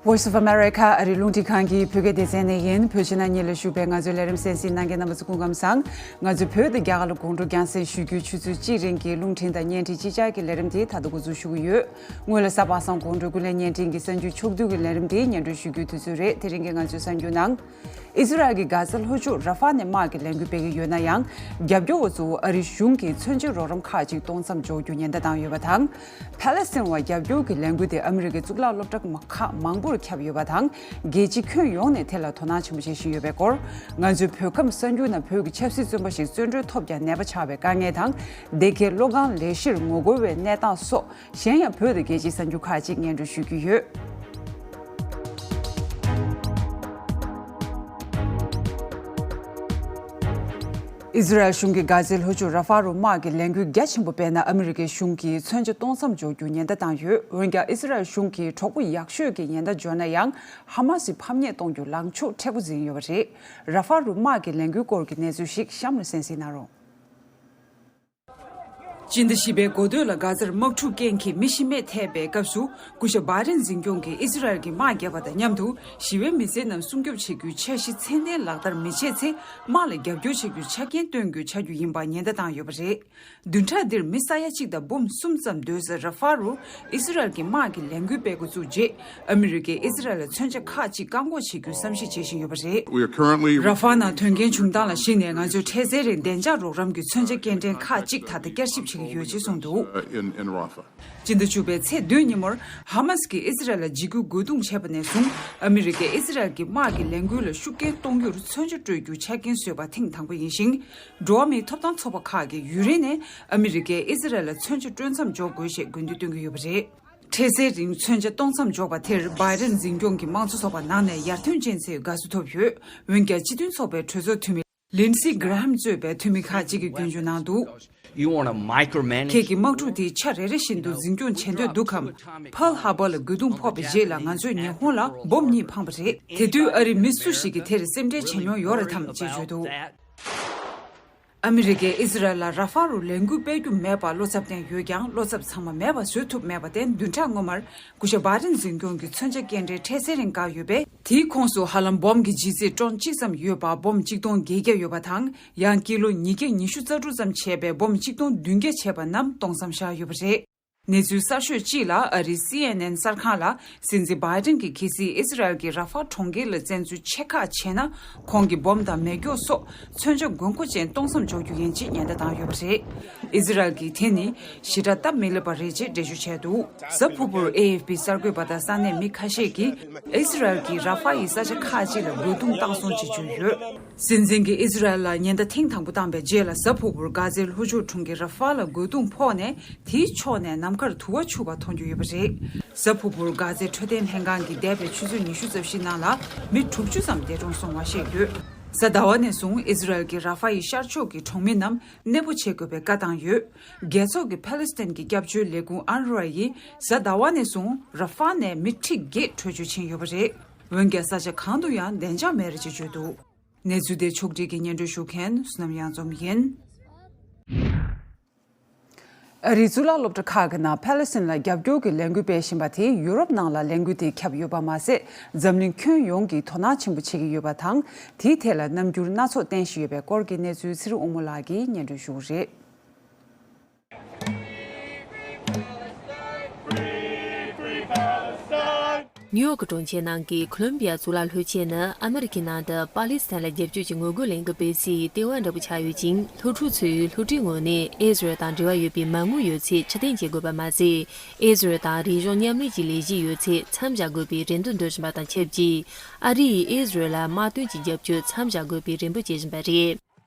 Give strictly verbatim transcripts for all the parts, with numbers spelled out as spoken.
Voice of America ཨ་རིའི་རླུང་འཕྲིན་ཁང་གི་བོད་སྐད་སྡེ་ཚན་ནས་ཡིན། བོད་ཕྱི་ནང་གཉིས་ལ་བཞུགས་པའི་ང་ཚོའི་ལས་རིམ་གསན་གཟིགས་གནང་མཁན་རྣམ་པ་ཚོ་སྐུ་ཁམས་བཟང་། ང་ཚོས་བོད་དང་རྒྱ་གར་ལ་དགོང་དྲོ་རྒྱང་སྲིང་ཞུ་རྒྱུའི་ཆུ་ཚོད་གཅིག་རིང་གི་རླུང་འཕྲིན་དང་བརྙན་འཕྲིན་གཅིག་ཆར་གྱི་ལས་རིམ་དེ་ད་ལྟ་འགོ་འཛུགས་ཞུ་གི་ཡོད། སྔོན་ལ་གཟའ་པ་སངས་དགོང་དྲོའི་ཀུན་གླེང་བརྙན་འཕྲིན་གྱི་གསར་འགྱུར་ཕྱོགས་བསྡུས་ཀྱི་ལས་རིམ་དེ་སྙན་སྒྲོན་ཞུ་རྒྱུའི་དུས་ཚོད་རེད། དེ་རིང་གི་ང་ཚོའི་གསར་འགྱུར་ནང་། ཨི་ཟི་རལ་གྱི་གྷ་ཛའི་ལྷོ་ཕྱོགས་ར་ཧྥ་ནས་དམག་གི་ལས་འགུལ་སྤེལ་གྱི་ཡོད་ན་ཡང་། རྒྱབ་སྐྱོར་བ་ཚོ་ཨ་རིའི་གཞུང་གིས་མཚོན་ཆའི་རོགས་རམ་ཁག་ཅིག་གཏོང་མཚམས་འཇོག་རྒྱུ་ཉེན་བརྡ་བཏང་ཡོད་པ་དང་། ཕ་ལེ་སི་ཐན་བར་རྒྱབ་སྐྱོར་གྱི་ལས་འགུལ་དེ་ཨ་མི་རི་ཀའི་གཙུག་ལག་སློབ་གྲྭ་ཁག་མང་པོར་ཁྱབ་ཡོད་པ་དང་། རྒྱལ་སྤྱིའི་ཁྱོན་ཡོངས་ནས་དེ་ལ་དོ་སྣང་ཆེན་པོ་བྱེད་བཞིན་ཡོད་པའི་སྐོར། ང་ཚོའི་བོད་ཁམས་གསར་འགྱུར་ནང་བོད་ཀྱི་ཆབ་སྲིད་བཙོན་པ་ཞིག་བཙོན་གྲོལ་ཐོབ་ཀྱང་ནད་པ་ཆགས་པའི་དཀའ་ངལ་དང་། སྡེ་ཁའི་བློ་སྒང་ལས་གཞིར་ངོ་རྒོལ་བའི་གནས་སྟངས་སོགས། གཞན་ཡང་བོད་དང་རྒྱལ་སྤྱིའི་གསར་འགྱུར་ཁག་ཅིག་སྙན་སྒྲོན་ཞུ་རྒྱུ་ཡོད། ཨི་ཟི་རལ་གཞུང་གིས་གྷ་ཛའི་ལྷོ་ཕྱོགས་ར་ཧྥ་རུ་དམག་གི་ལས་འགུལ་རྒྱ་ཆེན་པོ་སྤེལ་ན་ཨ་མི་རི་ཀའི་གཞུང་གིས་མཚོན་ཆ་གཏོང་མཚམས་འཇོག་རྒྱུ་ཉེན་བརྡ་བཏང་ཡོད། འོན་ཀྱང་ཨི་ཟི་རལ་གཞུང་གིས་གྲོགས་པོ་ཡག་ཤོས་ཀྱི་ཉེན་བརྡ་འབྱོར་ན་ཡང་། ཧ་མ་སི་ཕམ་ཉེས་གཏོང་རྒྱུ་ལངས་ཕྱོགས་མཁྲེགས་པོ་འཛིན་ཡོད་པ་རེད། ར་ཧྥ་རུ་དམག་གི་ལས་འགུལ་སྐོར་གྱི་གནས་ཚུལ་ཞིག་གཤམ་ལ་གསན་གཟིགས་གནང་རོགས། སྤྱི་ཟླ་བཞི་པའི་འགོ་སྟོད་ལ་གྷ་ཛར་དམག་འཁྲུག་རྐྱེན་གྱིས་མི་ཤི་རྨས་ཐེབས་པའི་སྐབས་སུ། སྐུ་ཞབས་བྷའི་ཌེན་འཛིན་སྐྱོང་གིས་ཨི་ཟི་རལ་གྱི་དམག་བརྒྱབ་པ་དང་མཉམ་དུ་ཞི་བའི་མི་སེར་རྣམས་སྲུང་སྐྱོབ་བྱེད་རྒྱུའི་འཆར་གཞི་ཚད་ལྡན་ལག་བསྟར་མི་བྱེད་ཚེ། དམག་ལ་རྒྱབ་སྐྱོར་བྱེད་རྒྱུའི་ཆ་རྐྱེན་སྟོན་རྒྱུའི་ཆ་རྒྱུས་ཡིན་པ་ཉེན་བརྡ་བཏང་ཡོད་པ་རེད། བདུན་ཕྲག་འདིར་མི་ས་ཡ་གཅིག་དང་འབུམ་གསུམ་ཙམ་སྡོད་ས་ར་ཧྥ་རུ་ཨི་ཟི་རལ་གྱི་དམག་གི་ལས་འགུལ་སྤེལ་འགོ་བཙུགས་རྗེས། ཨ་མི་རི་ཀས་ཨི་ཟི་རལ་ལ་མཚོན་ཆ་ཁག་ཅིག་བཀག་འགོག་བྱེད་རྒྱུའི་བསམ་གཞིག་བྱེད་བཞིན་ཡོད་པ་རེད། We are currently ར་ཧྥ་ནང་དོན་རྐྱེན་བྱུང་སྟངས་ལ་གཞིགས་ནས། ང་ཚོས་འཕྲལ་སེལ་རིང་བདེ་འཇགས་རོགས་རམ་གྱི་མཚོན་ཆ་སྐྱེལ་འདྲེན་ཁག་ཅིག་ད་ལྟ་བསྐྱར་ཞིབ་བྱེད་ཀྱི་ཡོད་ཅེས་གསུངས་འདུག། Uh, in, in Rafah. སྤྱི་ཟླ་བཅུ་པའི་ཚེས་བདུན་ཉིན་མོར་ཧ་མ་སི་ཀྱིས་ཨི་ཟི་རལ་ལ་འཇིགས་སྐུལ་རྒོལ་རྡུང་བྱས་པ་ནས་བཟུང་། ཨ་མི་རི་ཀས་ཨི་ཟི་རལ་གྱི་དམག་གི་ལས་འགུལ་ལ་ཤུགས་རྐྱེན་གཏོང་རྒྱུར་མཚོན་ཆ་སྤྲོད་རྒྱུའི་ཆ་རྐྱེན་བཟོས་པ་ཐེངས་དང་པོ་ཡིན་ཞིང་། འགྲོ་བ་མིའི་ཐོབ་ཐང་ཚོགས་པ་ཁག་གིས་ཡུན་རིང་ནས་ཨ་མི་རི་ཀས་ཨི་ཟི་རལ་ལ་མཚོན་ཆ་སྤྲོད་མཚམས་འཇོག་དགོས་ཞེས་དགོས་འདུན་བཏོན་གྱི་ཡོད་པ་རེད། འཕྲལ་སེལ་རིང་མཚོན་ཆ་གཏོང་མཚམས་འཇོག་པ་དེར་བྷའི་ཌེན་འཛིན་སྐྱོང་གི་དམངས་གཙོ་ཚོགས་པ་ནང་ནས་ཡར་ཐོན་ཅན་ཚོས་དགའ་བསུ་ཐོབ་ཡོད། འོན་ཀྱང་སྤྱི་མཐུན་ཚོགས་པའི་གྲོས་ཚོགས་འཐུས་མི་ལིན་སི་གྷ་ར་ཧམ་གཙོས་པའི་འཐུས་མི་ཁག་ཅིག་གིས་སྐྱོན་བརྗོད་གནང་འདུག། You want to micromanage? ཁྱེད་ཀྱིས་དམག་འཁྲུག་དེ་ཆ་རེ་རེ་བཞིན་དུ་འཛིན་སྐྱོང་བྱེད་འདོད་འདུག་གམ། ཕཱལ་ཧར་བར་ལ་རྒོལ་རྡུང་ཕོག་པའི་རྗེས་ལ་ང་ཚོས་ཉི་ཧོང་ལ་འབོམ་གཉིས་འཕངས་པ་རེད། དེ་དུས་ཨ་རིའི་མི་སུ་ཞིག་གིས་དེར་སེམས་ཁྲལ་བྱེད་མྱོང་ཡོད་རེད་དམ་ཅེས་བརྗོད་འདུག། ཨ་མི་རི་ཀས་ཨི་ཟི་རལ་ལ་ར་ཧྥ་རུ་ལས་འགུལ་སྤེལ་རྒྱུ་མེད་པར་བློ་འཚབ་བསྟན་ཡོད་ཀྱང་། བློ་འཚབ་ཚང་མ་མེད་པ་བཟོ་ཐུབ་མེད་པར་བརྟེན། བདུན་ཕྲག་སྔོན་མར་སྐུ་ཞབས་བྷའི་ཌེན་འཛིན་སྐྱོང་གིས་མཚོན་ཆ་སྐྱེལ་འདྲེན་འཕྲལ་སེལ་རིང་བཀག་ཡོད་པས། དེའི་ཁོངས་སུ་ཧ་ལམ་འབོམ་གྱི་ལྗིད་ཚད་ཀྲོན་གཅིག་ཙམ་ཡོད་པ་འབོམ་གཅིག་སྟོང་བརྒྱད་བརྒྱ་ཡོད་པ་དང་། ཡང་ཀི་ལོ་ཉིས་བརྒྱ་ཉི་ཤུ་རྩ་དྲུག་ཙམ་བྱས་པའི་འབོམ་གཅིག་སྟོང་བདུན་བརྒྱ་བྱས་པ་རྣམས་གཏོང་མཚམས་བཞག་ཡོད་པ་རེད། གནས་ཚུལ་གསར་ཤོས་གཅིག་ལ། ཨ་རིའི་སི་ཨེན་ཨེན་གསར་ཁང་ལ། སྲིད་འཛིན་བྷའི་ཌེན་གྱིས་གལ་སྲིད་ཨི་ཟི་རལ་གྱིས་ར་ཧྥ་གྲོང་ཁྱེར་ལ་བཙན་འཛུལ་ཆེ་ཁག་བྱས་ན། ཁོང་གིས་འབོམ་དང་མེ་སྒྱོགས་སོགས་མཚོན་ཆ་དགོས་མཁོ་ཅན་གཏོང་མཚམས་འཇོག་རྒྱུ་ཡིན་ཅེས་ཉེན་བརྡ་བཏང་ཡོད་པ་རེད། ཨི་ཟི་རལ་གྱིས་དེ་ནི་ཞེ་དྲག་སྟབས་མི་ལེགས་པ་རེད་ཅེས་འགྲེལ་བརྗོད་བྱས་འདུག། གཟའ་ཕུར་བུར་ཨེ་ཨེཕ་པི་གསར་འགོད་པ་དང་ས་གནས་མི་ཁ་ཤས་ཀྱིས་ཨི་ཟི་རལ་གྱིས་ར་ཧྥ་ཡི་ས་ཆ་ཁག་ཅིག་ལ་རྒོལ་རྡུང་བཏང་སོང་ཅེས་བརྗོད་ཡོད། སྲིད་འཛིན་གྱིས་ཨི་ཟི་རལ་ལ་ཉེན་བརྡ་ཐེངས་དང་པོ་བཏང་པའི་རྗེས་ལ། གཟའ་ཕུར་བུར་གྷ་ཛའི་ལྷོ་ཕྱོགས་གྲོང་ཁྱེར་ར་ཧྥ་ལ་རྒོལ་རྡུང་ཕོག་ནས། དེའི་ཕྱོགས་ནས་ནམ་མཁར་དུ་བ་འཕྱུར་བ་མཐོང་རྒྱུ་ཡོད་པ་རེད། གཟའ་ཕུར་བུར་གྷ་ཛའི་འཕྲོད་བསྟེན་ལྷན་ཁང་གིས་འདས་པའི་ཆུ་ཚོད་ཉི་ཤུ་རྩ་བཞི་ནང་ལ་མི་དྲུག་ཅུ་ཙམ་འདས་གྲོངས་སོང་བ་བཤད་ཡོད། གཟའ་ཟླ་བ་ནས་བཟུང་ཨི་ཟི་རལ་གྱིས་ར་ཧྥ་ཡི་ཤར་ཕྱོགས་ཀྱི་གྲོང་མི་རྣམས་གནས་སྤོ་བྱེད་དགོས་པའི་བཀའ་བཏང་ཡོད། རྒྱལ་ཚོགས་ཀྱི་ཕཱ་ལེ་སི་ཐན་གྱི་སྐྱབས་བཅོལ་ལས་ཁུངས་ཨན་རུ་ཝ་ཡིས་གཟའ་ཟླ་བ་ནས་བཟུང་ར་ཧྥ་ནས་མི་ཁྲི་བརྒྱད་བྲོས་བྱོལ་ཕྱིན་ཡོད་པ་རེད། འོན་ཀྱང་ས་ཆ་གང་དུ་ཡང་བདེ་འཇགས་མེད་རེད་ཅེས་བརྗོད་འདུག། གནས་ཚུལ་དེ་ཕྱོགས་སྒྲིག་གིས་སྙན་སྒྲོན་ཞུ་མཁན་བསོད་ནམས་གཡང་འཛོམས་ཡིན། ཨ་རིའི་གཙུག་ལག་སློབ་གྲྭ་ཁག་གི་ནང་ཕཱ་ལེ་སི་ཐན་ལ་རྒྱབ་སྐྱོར་གྱི་ལས་འགུལ་སྤེལ་བཞིན་པ་དེས་ཡུ་རོབ་ནང་ལ་ལས་འགུལ་དེ་ཁྱབ་ཡོད་པ་མ་ཟད། འཛམ་གླིང་ཁྱོན་ཡོངས་ཀྱིས་དོ་སྣང་ཆེན་པོ་བྱེད་ཀྱི་ཡོད་པ་དང་། དེའི་ཐད་ལ་རྣམ་འགྱུར་སྣ་ཚོགས་བསྟན་བཞིན་ཡོད་པའི་སྐོར་གྱི་གནས་ཚུལ་ཚེ་རིང་དབང་མོ་ལགས་ཀྱིས་སྙན་སྒྲོན་ཞུ་གི་རེད། ནིའུ་ཡོག་གྲོང་ཁྱེར་ནང་གི་ཁོ་ལོམ་བི་ཡ་གཙུག་ལག་སློབ་ཆེན་ནི་ཨ་མི་རི་ཀའི་ནང་དུ་པཱ་ལི་སི་ཐན་ལ་རྒྱབ་སྐྱོར་གྱི་ངོ་རྒོལ་ལས་འགུལ་སྤེལ་སའི་ལྟེ་བ་འདྲ་པོ་ཆགས་ཡོད་ཅིང་། སློབ་ཕྲུག་ཚོས་སློབ་གྲྭའི་ངོས་ནས་ཨི་ཟི་རལ་དང་འབྲེལ་བ་ཡོད་པའི་མ་དངུལ་ཡོད་ཚད་ཕྱིར་འཐེན་བྱེད་དགོས་པ་མ་ཟད། ཨི་ཟི་རལ་དང་རིག་གཞུང་མཉམ་ལས་ཀྱི་ལས་གཞི་ཡོད་ཚད་མཚམས་བཞག་དགོས་པའི་རེ་འདུན་འདོན་བཞིན་པ་དང་ཆབས་ཅིག། ཨ་རི་ཡིས་ཨི་ཟི་རལ་ལ་དམག་དོན་གྱི་རྒྱབ་སྐྱོར་མཚམས་བཞག་དགོས་པའི་རེ་འབོད་བྱེད་བཞིན་པ་རེད།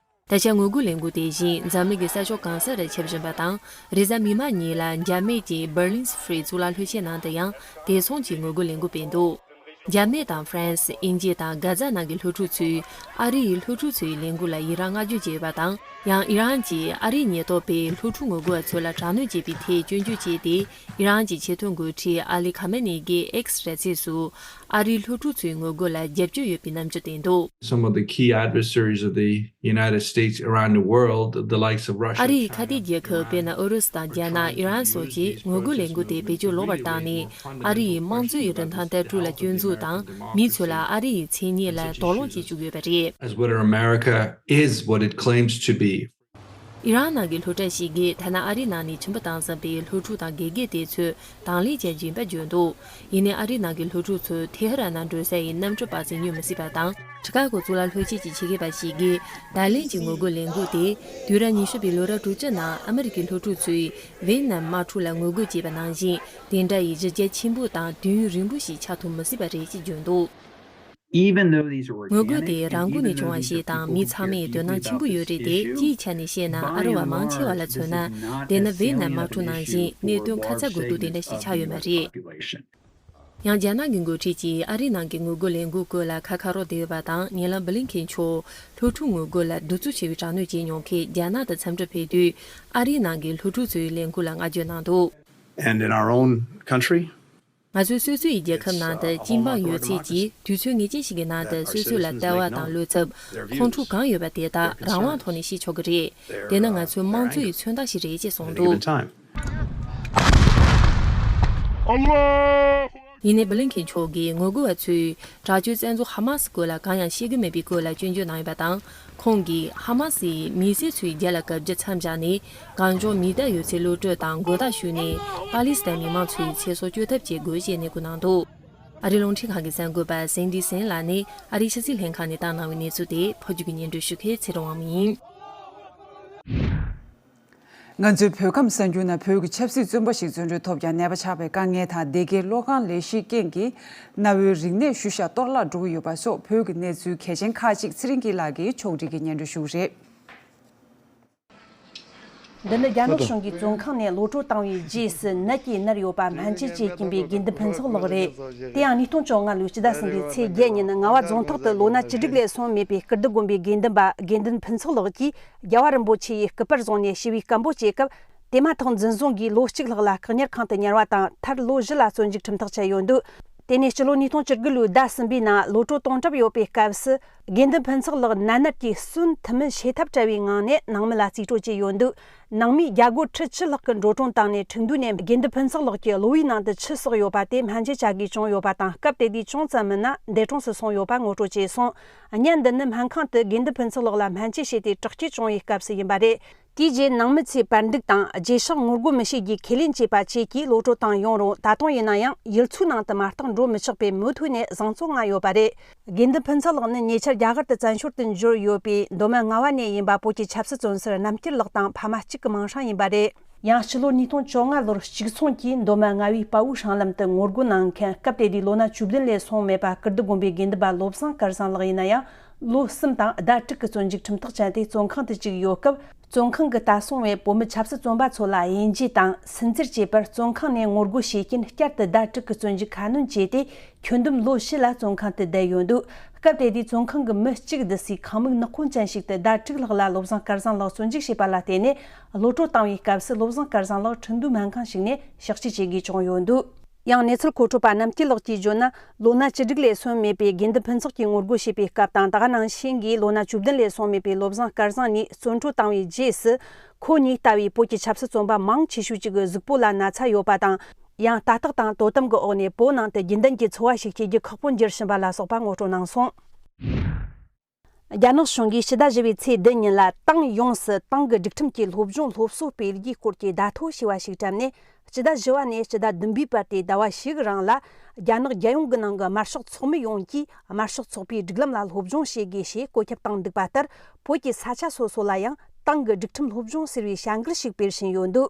ད་ཆ་ངོ་རྒོལ་ལས་འགུལ་དེ་བཞིན་འཛམ་གླིང་གི་ས་ཕྱོགས་གང་སར་ཁྱབ་བཞིན་པ་དང་། རེས་གཟའ་མིག་དམར་ཉིན་ལ་འཇར་མན་གྱི་Berlin Free གཙུག་ལག་སློབ་ཆེན་ནང་དུ་ཡང་དེ་མཚུངས་ཀྱི་ངོ་རྒོལ་ལས་འགུལ་སྤེལ་འདུག། འཇར་མན་དང་ཧྥ་རན་སི། དབྱིན་ཇི་དང་གྷ་ཛ་ནང་གི་སློབ་ཕྲུག་ཚོས་ཨ་རི་ཡི་སློབ་ཕྲུག་ཚོའི་ལས་འགུལ་ལ་ཡི་རངས་བསྔགས་བརྗོད་བྱས་ཡོད་པ་དང་། ཡང་ཨི་རན་གྱིས་ཨ་རིའི་ཉེན་རྟོག་པས་སློབ་ཕྲུག་ངོ་རྒོལ་བ་ཚོ་ལ་དྲག་གནོན་བྱས་པའི་ཐད་སྐྱོན་བརྗོད་བྱས་ཏེ། ཨི་རན་གྱི་ཆེས་མཐོའི་འགོ་ཁྲིད་ཨ་ལི་ཁ་མེ་ནི་གིས་X་ར་ཚིགས་སུ། ཨ་རིའི་སློབ་ཕྲུག་ཚོའི་ངོ་རྒོལ་ལ་རྒྱབ་སྐྱོར་ཡོད་པའི་རྣམ་འགྱུར་བསྟན་འདུག། Some of the key adversaries of the United States around the world, the likes of Russia, ཨ་རིའི་ཁ་གཏད་རྒྱལ་ཁབ་དཔེར་ན་ཨུ་རུ་སུ་དང་རྒྱ་ནག། ཨི་རན་སོགས་ཀྱིས་ངོ་རྒོལ་ལས་འགུལ་དེ་བེད་སྤྱོད་ལོག་པར་བཏང་ནས། ཨ་རི་ཡི་དམངས་གཙོ་ཡི་རིན་ཐང་ལྟ་གྲུབ་ལ་སྐྱོན་འཛུགས་དང་། མི་ཚོ་ལ་ཨ་རི་ཡི་མཚན་སྙན་ལ་དོགས་སློང་བྱེད་བཅུག་ཡོད་པ་རེད། As whether America is what it claims to be. ཨི་རན་ནང་གི་སློབ་གྲྭ་ཞིག་གིས་ཐ་ན་ཨ་རིའི་ནང་ནས་ཁྱིམ་པ་བཏང་བསམ་པའི་སློབ་ཕྲུག་དང་དགེ་རྒན་དེ་ཚོས་དང་ལེན་བྱེད་ཀྱིན་པ་བརྗོད་འདུག། ཡིན་ནའི་ཨ་རིའི་ནང་གི་སློབ་ཕྲུག་ཚོས་ཐེ་ཧ་རན་ནང་འགྲོ་ས་ཡི་གནམ་གྲུ་པར་ཙམ་སྙོན་མི་སྲིད་པ་དང་། ཁྲི་ཀ་གོ་གཙུག་ལག་སློབ་ཆེན་གྱི་ཆེད་མཁས་པ་ཞིག་གིས་ད་ལན་གྱི་ངོ་རྒོལ་ལས་འགུལ་དེ་དུས་རབས་ཉི་ཤུ་པའི་ལོ་རབས་དྲུག་ཅུ་ནང་ཨ་མི་རི་ཀའི་སློབ་ཕྲུག་ཚོས་ཝེ་ནམ་དམག་འཁྲུག་ལ་ངོ་རྒོལ་བྱས་པ་ནང་བཞིན་དེ་འདྲ་ཡི་གཞི་རྒྱ་ཆེན་པོ་དང་དུས་ཡུན་རིང་པོ་ཞིག་ཆགས་ཐུབ་མི་སྲིད་པ་རེད་ཅེས་བརྗོད་འདུག། Even though these were ངོ་རྒོལ་དེ་organic རང་འགུལ་ནས་བྱུང་བ་ཞིག་དང་། མི་ཚང་མས་དོ་སྣང་ཆེན་པོ་ཡོད་རེད་དེ། སྤྱིའི་ཆ་ནས་བཤད་ན་ཨ་རི་བ་མང་ཆེ་བ་ལ་མཚོན་ན། དེ་ནི་ཝེ་ནམ་དམག་འཁྲུག་ནང་བཞིན་གནད་དོན་ཁ་ཚ་དགོས་གཏུག་དེ་འདྲ་ཞིག་ཆགས་ཡོད་མ་རེད། ཡང་རྒྱ་ནག་གི་འགོ་ཁྲིད་ཀྱིས་ཨ་རིའི་ནང་གི་ངོ་རྒོལ་ལས་འགུལ་སྐོར་ལ་ཁ་ཁ་རོག་བསྡད་ཡོད་པ་དང་། ཉེ་ལམ་བྷི་ལིན་ཁེན་མཆོག་སློབ་ཕྲུག་ངོ་རྒོལ་ལ་གདུག་རྩུབ་ཆེ་བའི་དྲག་གནོན་བྱས་མྱོང་མཁན་རྒྱ་ནག་དུ་འཚམས་འདྲིར་ཕེབས་དུས། ཨ་རིའི་ནང་གི་སློབ་ཕྲུག་ཚོའི་ལས་འགུལ་ལ་བསྔགས་བརྗོད་གནང་འདུག། And in our own country, ང་ཚོའི་སོ་སོའི་རྒྱལ་ཁབ་ནང་དུ་སྐྱིད་འབངས་ཡོད་ཚད་ཀྱིས་དུས་ཚོད་ངེས་ཅན་ཞིག་གི་ནང་དུ་སོ་སོ་ལ་ལྟ་བ་དང་བློ་འཚབ། ཁོང་ཁྲོ་གང་ཡོད་པ་དེ་དག་རང་དབང་ཐོག་ནས་བཤད་ཆོག་གི་རེད། དེ་ནི་ང་ཚོའི་དམངས་གཙོ་ཡི་མཚོན་རྟགས་ཤིག་རེད་ཅེས་གསུངས་འདུག། ཡིན་ནའི་བྷི་ལིན་ཁེན་མཆོག་གིས་ངོ་རྒོལ་བ་ཚོས་དྲག་སྤྱོད་བཙན་རྫོང་ཧ་མ་སི་སྐོར་ལ་གང་ཡང་བཤད་ཀྱི་མེད་པའི་སྐོར་ལ་སྐྱོན་བརྗོད་གནང་ཡོད་པ་དང་། ཁོང་གིས་ཧ་མ་སིའི་མི་སེར་ཚོའི་རྒྱལ་ལ་བཀའ་བརྒྱུད་མཚམས་བཞག་ནས། གང་བྱུང་མི་བདག་ཡོད་ཚད་གློད་གྲོལ་དང་མགོ་བཏགས་ཞུས་ནས། པ་ལི་སི་ཐན་མི་མང་ཚོའི་ཚེ་སྲོག་སྐྱོབ་ཐབས་བྱེད་དགོས་ཞེས་ནན་སྐུལ་གནང་འདུག། ཨ་རིའི་རླུང་འཕྲིན་ཁང་གི་གསར་འགོད་པ་སེང་ཌི་སེན་ལགས་ནས་ཨ་རིའི་ཕྱི་སྲིད་ལྷན་ཁང་ནས་བཏང་གནང་བའི་གནས་ཚུལ་དེ་ཕབ་སྒྱུར་གྱིས་སྙན་སྒྲོན་ཞུ་མཁན་ཚེ་རིང་དབང་མོ་ཡིན། ང་ཚོའི་བོད་ཁམས་གསར་འགྱུར་ནང་བོད་ཀྱི་ཆབ་སྲིད་བཙོན་པ་ཞིག་བཙོན་གྲོལ་ཐོབ་ཀྱང་ནད་པ་ཆགས་པའི་དཀའ་ངལ་དང་སྡེ་དགེའི་གློག་ཁང་ལས་གཞིའི་རྐྱེན་གྱིས་གནའ་བོའི་རིག་གནས་ཤུལ་བཞག་གཏོར་བརླག་འགྲོ་གི་ཡོད་པ་སོགས་བོད་ཀྱི་གནས་ཚུལ་གལ་ཆེན་ཁག་ཅིག་ཚེ་རིང་སྐྱིད་ལགས་ཀྱིས་ཕྱོགས་སྒྲིག་གིས་སྙན་སྒྲོན་ཞུ་གི་རེད། འདི་ནི་རྒྱ་ནག་གཞུང་གིས་བཙོན་ཁང་ནས་གློད་གྲོལ་བཏང་བའི་རྗེས་སུ་ནད་ཀྱིས་མནར་ཡོད་པ་སྨན་བཅོས་བྱེད་ཀྱིན་པའི་དགེ་འདུན་ཕུན་ཚོགས་ལགས་རེད། དེ་ཡང་ཉིས་སྟོང་བཅོ་ལྔ་ལོའི་སྤྱི་ཟླ་གསུམ་པའི་ཚེས་བརྒྱད་ཉིན་རྔ་བ་རྫོང་ཐག་ཏུ་ལོ་ན་བཅུ་དྲུག་ལས་སོན་མེད་པའི་སྐུ་བདག་དགོན་པའི་དགེ་འདུན་པ་དགེ་འདུན་ཕུན་ཚོགས་ལགས་ཀྱིས་རྒྱལ་བ་རིན་པོ་ཆེ་ཡི་སྐུ་པར་བཟུང་ནས་ཞི་བའི་སྐད་འབོད་བྱེད་སྐབས། དེ་མ་ཐག་འཛིན་བཟུང་གིས་ལོ་གཅིག་ལྷག་ལ་བཀག་ཉར་ཁང་དུ་ཉར་བ་དང་། མཐར་ལོ་བཞི་ལ་བཙོན་འཇུག་ཁྲིམས་ཐག་བཅད་ཡོད་འདུག། དེ་ནས་སྤྱི་ལོ་ཉིས་སྟོང་བཅུ་དགུ་ལོའི་ཟླ་གསུམ་པའི་ནང་གློད་གྲོལ་གཏོང་གྲབས་ཡོད་པའི་སྐབས་སུ། དགེ་འདུན་ཕུན་ཚོགས་ལགས་ནད་མནར་གྱིས་གསོན་ཐུབ་མིན་ཤེས་ཐབས་བྲལ་བའི་ངང་ནས་ནང་མི་ལ་རྩིས་སྤྲོད་བྱས་ཡོད་འདུག། ནང་མིས་རྒྱ་སྒོར་ཁྲི་བཅུ་ལྷག་གི་འགྲོ་གྲོན་བཏང་ནས་ཁྲིན་ཏུའུ་ནས་དགེ་འདུན་ཕུན་ཚོགས་ལགས་ཀྱི་གློ་བའི་ནང་དུ་ཆུ་བསགས་ཡོད་པ་དེ་སྨན་བཅོས་བྱ་དགོས་བྱུང་ཡོད་པ་དང་། སྐབས་དེ་དུས་ཅུང་ཙམ་མིན་ན་འདས་གྲོངས་སུ་སོང་ཡོད་པ་ངོ་སྤྲོད་བྱས་སོང་། བརྙན་འདི་ནི་སྨན་ཁང་དུ་དགེ་འདུན་ཕུན་ཚོགས་ལགས་ལ་སྨན་བཅོས་བྱས་ཏེ་དྲག་སྐྱེད་བྱུང་བའི་སྐབས་སུ་ཡིན་པ་རེད། དེའི་རྗེས་ནང་མི་ཚོས་པར་འདུག་དང་རྗེས་ཕྱོགས་ངོ་རྒོལ་མི་བྱེད་རྒྱུའི་ཁས་ལེན་བྱས་པ་བཅས་ཀྱིས་གློད་གྲོལ་བཏང་ཡོང་རུང་། ད་དུང་ཡིན་ན་ཡང་ཡུལ་ཚོའི་ནང་དུ་མ་གཏོགས་འགྲོ་མི་ཆོག་པས་མུ་མཐུད་ནས་བཟང་བཙོན་མངའ་ཡོད་པ་རེད། དགེ་འདུན་ཕུན་ཚོགས་ལགས་ནི་ཉེ་ཆར་རྒྱ་གར་དུ་བཙན་བྱོལ་དུ་འབྱོར་ཡོད་པའི་མདོ་སྨད་རྔ་བ་ནས་ཡིན་པ། བོད་ཀྱི་ཆབ་སྲིད་བཙོན་ཟུར་རྣམ་རྒྱལ་ལགས་དང་ཕ་མ་གཅིག་གི་མིང་སྲིང་ཡིན་པ་རེད། ཡང་ཕྱི་ལོ་ཉིས་སྟོང་བཅོ་ལྔ་ལོར་གཅིག་མཚུངས་ཀྱིས་མདོ་སྨད་རྔ་བའི་དཔའ་བོའི་སྲང་ལམ་དུ་ངོ་རྒོལ་གནང་མཁན། སྐབས་དེ་དུས་ལོ་ན་བཅུ་བདུན་ལས་སོང་མེད་པ་ཀིརྟི་དགོན་པའི་དགེ་འདུན་པ་བློ་བཟང་སྐལ་བཟང་ལགས་ཡིན་ན་ཡང་། ལོ་གསུམ་དང་ཟླ་དྲུག་གི་བཙོན་འཇུག་ཁྲིམས་ཐག་བཅད་དེ་བཙོན་ཁང་དུ་བཅུག་ཡོད་སྐབས། བཙོན་ཁང་གི་ལྟ་སྲུང་བས་བོད་མི་ཆབ་སྲིད་བཙོན་པ་ཚོ་ལ་དབྱེ་འབྱེད་དང་སུན་གཙེར་བྱས་པར། བཙོན་ཁང་ནས་ངོ་རྒོལ་བྱེད་རྐྱེན་བསྐྱར་དུ་ཟླ་དྲུག་གི་བཙོན་འཇུག་ཁ་སྣོན་བྱས་ཏེ། ཁྱོན་བསྡོམས་ལོ་བཞི་ལ་བཙོན་ཁང་དུ་བསྡད་ཡོད་འདུག། སྐབས་དེ་དུས་བཙོན་ཁང་གི་མི་གཅིག་བསྡུ་སའི་ཁང་མིག་ནག་ཁུང་ཅན་ཞིག་ཏུ་ཟླ་དྲུག་ལྷག་ལ་བློ་བཟང་སྐལ་བཟང་ལགས་བཙོན་འཇུག་བྱས་པ་ལ་བརྟེན་ནས། གློད་གྲོལ་བཏང་བའི་སྐབས་སུ་བློ་བཟང་སྐལ་བཟང་ལགས་ཁྲིན་ཏུའུ་སྨན་ཁང་ཞིག་ནས་གཤགས་བཅོས་བྱེད་དགོས་བྱུང་ཡོད་འདུག། ཡང་གནས་ཚུལ་མཁོ་སྤྲོད་པ་རྣམ་རྒྱལ་ལགས་ཀྱིས་བརྗོད་ན། ལོ་ན་བཅུ་དྲུག་ལས་སོན་མེད་པའི་དགེ་འདུན་ཕུན་ཚོགས་ཀྱིས་ངོ་རྒོལ་བྱས་པའི་སྐབས་དང་། ད་ག་ནང་བཞིན་གྱི་ལོ་ན་བཅུ་བདུན་ལས་སོན་མེད་པའི་བློ་བཟང་སྐལ་བཟང་གཉིས་བཙོན་གྲོལ་བཏང་བའི་རྗེས་སུ། ཁོ་གཉིས་ལྟ་བུའི་བོད་ཀྱི་ཆབ་སྲིད་བཙོན་པ་མང་ཆེ་ཤོས་ཅིག་གི་གཟུགས་པོ་ལ་ན་ཚ་ཡོད་པ་དང་། ཡང་ལྟ་རྟོག་དང་དོ་དམ་གྱི་འོག་ནས་བོད་ནང་དུ་རྒྱུན་ལྡན་གྱི་འཚོ་བ་ཞིག་སྐྱེལ་རྒྱུ་ཁག་པོ་འགྱུར་བཞིན་པ་ལ་སོགས་པ་ངོ་སྤྲོད་གནང་སོང་། རྒྱ་ནག་གཞུང་གིས་ཕྱི་ཟླ་བཞི་པའི་ཚེས་བདུན་ཉིན་ལ་ཏང་ཡོངས་སུ་ཏང་གི་སྒྲིག་ཁྲིམས་ཀྱི་སློབ་སྦྱོང་སློབ་གསོ་སྤེལ་རྒྱུའི་སྐོར་གྱི་བརྡ་ཐོ་ཞེས་པ་ཞིག་བཀྲམ་ནས། སྤྱི་ཟླ་བཞི་པ་ནས་སྤྱི་ཟླ་བདུན་པའི་བར་དུའི་ཟླ་བ་ཞིག་རིང་ལ། རྒྱ་ནག་རྒྱལ་ཡོངས་ཀྱི་ནང་གི་དམར་ཤོག་ཚོགས་མི་ཡོངས་ཀྱིས་དམར་ཤོག་ཚོགས་པའི་སྒྲིག་ལམ་ལ་སློབ་སྦྱོང་བྱེད་དགོས་ཞེས་བཀོད་ཁྱབ་བཏང་འདུག་པ་ལྟར། བོད་ཀྱི་ས་ཆ་སོ་སོ་ལ་ཡང་ཏང་གི་སྒྲིག་ཁྲིམས་སློབ་སྦྱོང་ཟེར་བའི་བྱ་འགུལ་ཞིག་སྤེལ་བཞིན་ཡོད་འདུག།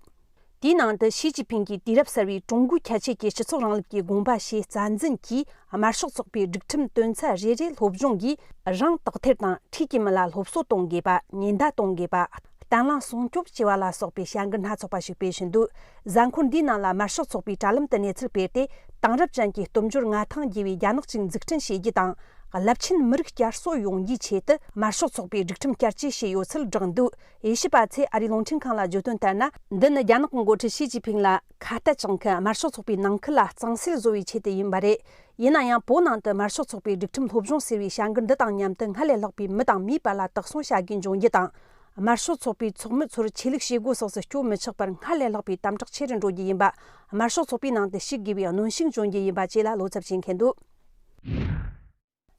དེའི་ནང་དུ་ཞི་ཅིན་ཕིང་གིས་དུས་རབས་གསར་བའི་ཀྲུང་གོའི་ཁྱད་ཆོས་ཀྱི་སྤྱི་ཚོགས་རིང་ལུགས་ཀྱི་དགོངས་པ་ཞེས་རྩ་འཛིན་གྱིས། དམར་ཤོག་ཚོགས་པའི་སྒྲིག་ཁྲིམས་དོན་ཚན་རེ་རེ་སློབ་སྦྱོང་གིས། རང་དག་ཐེར་དང་འཁྲིས་ཀྱི་མི་ལ་སློབ་གསོ་གཏོང་དགོས་པ། ཉེན་བརྡ་གཏོང་དགོས་པ། བརྟན་ལྷིང་སྲུང་སྐྱོབ་བྱེད་པ་ལ་སོགས་པའི་བྱ་འགུལ་སྣ་ཚོགས་པ་ཞིག་སྤེལ་བཞིན་འདུག། གཟའ་འཁོར་འདིའི་ནང་ལ་དམར་ཤོག་ཚོགས་པའི་དྲ་ལམ་དུ་གནས་ཚུལ་སྤེལ་ཏེ། དེང་རབས་ཅན་གྱི་སྟོབས་འབྱོར་མངའ་ཐང་རྒྱས་པའི་རྒྱ་ནག་ཅིག་འཛུགས་སྐྲུན་བྱེད་རྒྱུ་དང་། རླབས་ཆེན་མི་རིགས་བསྐྱར་གསོ་ཡོང་རྒྱུའི་ཆེད་དུ། དམར་ཤོག་ཚོགས་པའི་སྒྲིག་ཁྲིམས་བསྐྱར་བཅོས་བྱས་ཡོད་ཚུལ་བསྒྲགས་འདུག། དབྱེ་ཞིབ་པ་ཚོས་ཨ་རིའི་རླུང་འཕྲིན་ཁང་ལ་བརྗོད་དོན་ལྟར་ན། འདི་ནི་རྒྱ་ནག་གི་འགོ་ཁྲིད་ཞི་ཅིན་ཕིང་ལ་ཁ་གཏད་གཅོག་མཁན་དམར་ཤོག་ཚོགས་པའི་ནང་ཁུལ་ལ་གཙང་སེལ་བཟོ་བའི་ཆེད་དུ་ཡིན་པ་རེད། ཡིན་ན་ཡང་བོད་ནང་དུ་དམར་ཤོག་ཚོགས་པའི་སྒྲིག་ཁྲིམས་སློབ་སྦྱོང་ཟེར་བའི་བྱ་འགུལ་འདི་དང་མཉམ་དུ་སྔར་ལས་ལྷག་པའི་མི་དང་མིའི་བར་ལ་དག་སྲུང་བྱ་དགོས་འབྱུང་རྒྱུ་དང་། དམར་ཤོག་ཚོགས་པའི་ཚོགས་མི་ཚོར་ཆོས་ལུགས་བྱེད་སྒོ་སོགས་སུ་སྐྱོད་མི་ཆོག་པར་སྔར་ལས་ལྷག་པའི་དམ་དྲག་ཆེ་རུ་འགྲོ་རྒྱུ་ཡིན་པ། དམར་ཤོག་ཚོགས་པའི་ནང་དུ་ཞུགས་དགོས་པའི་གནོན་ཤུགས་འཇོན་རྒྱུ་ཡིན་པ་བཅས་ལ་བློ་འཚབ་བྱེད་མཁན་འདུག་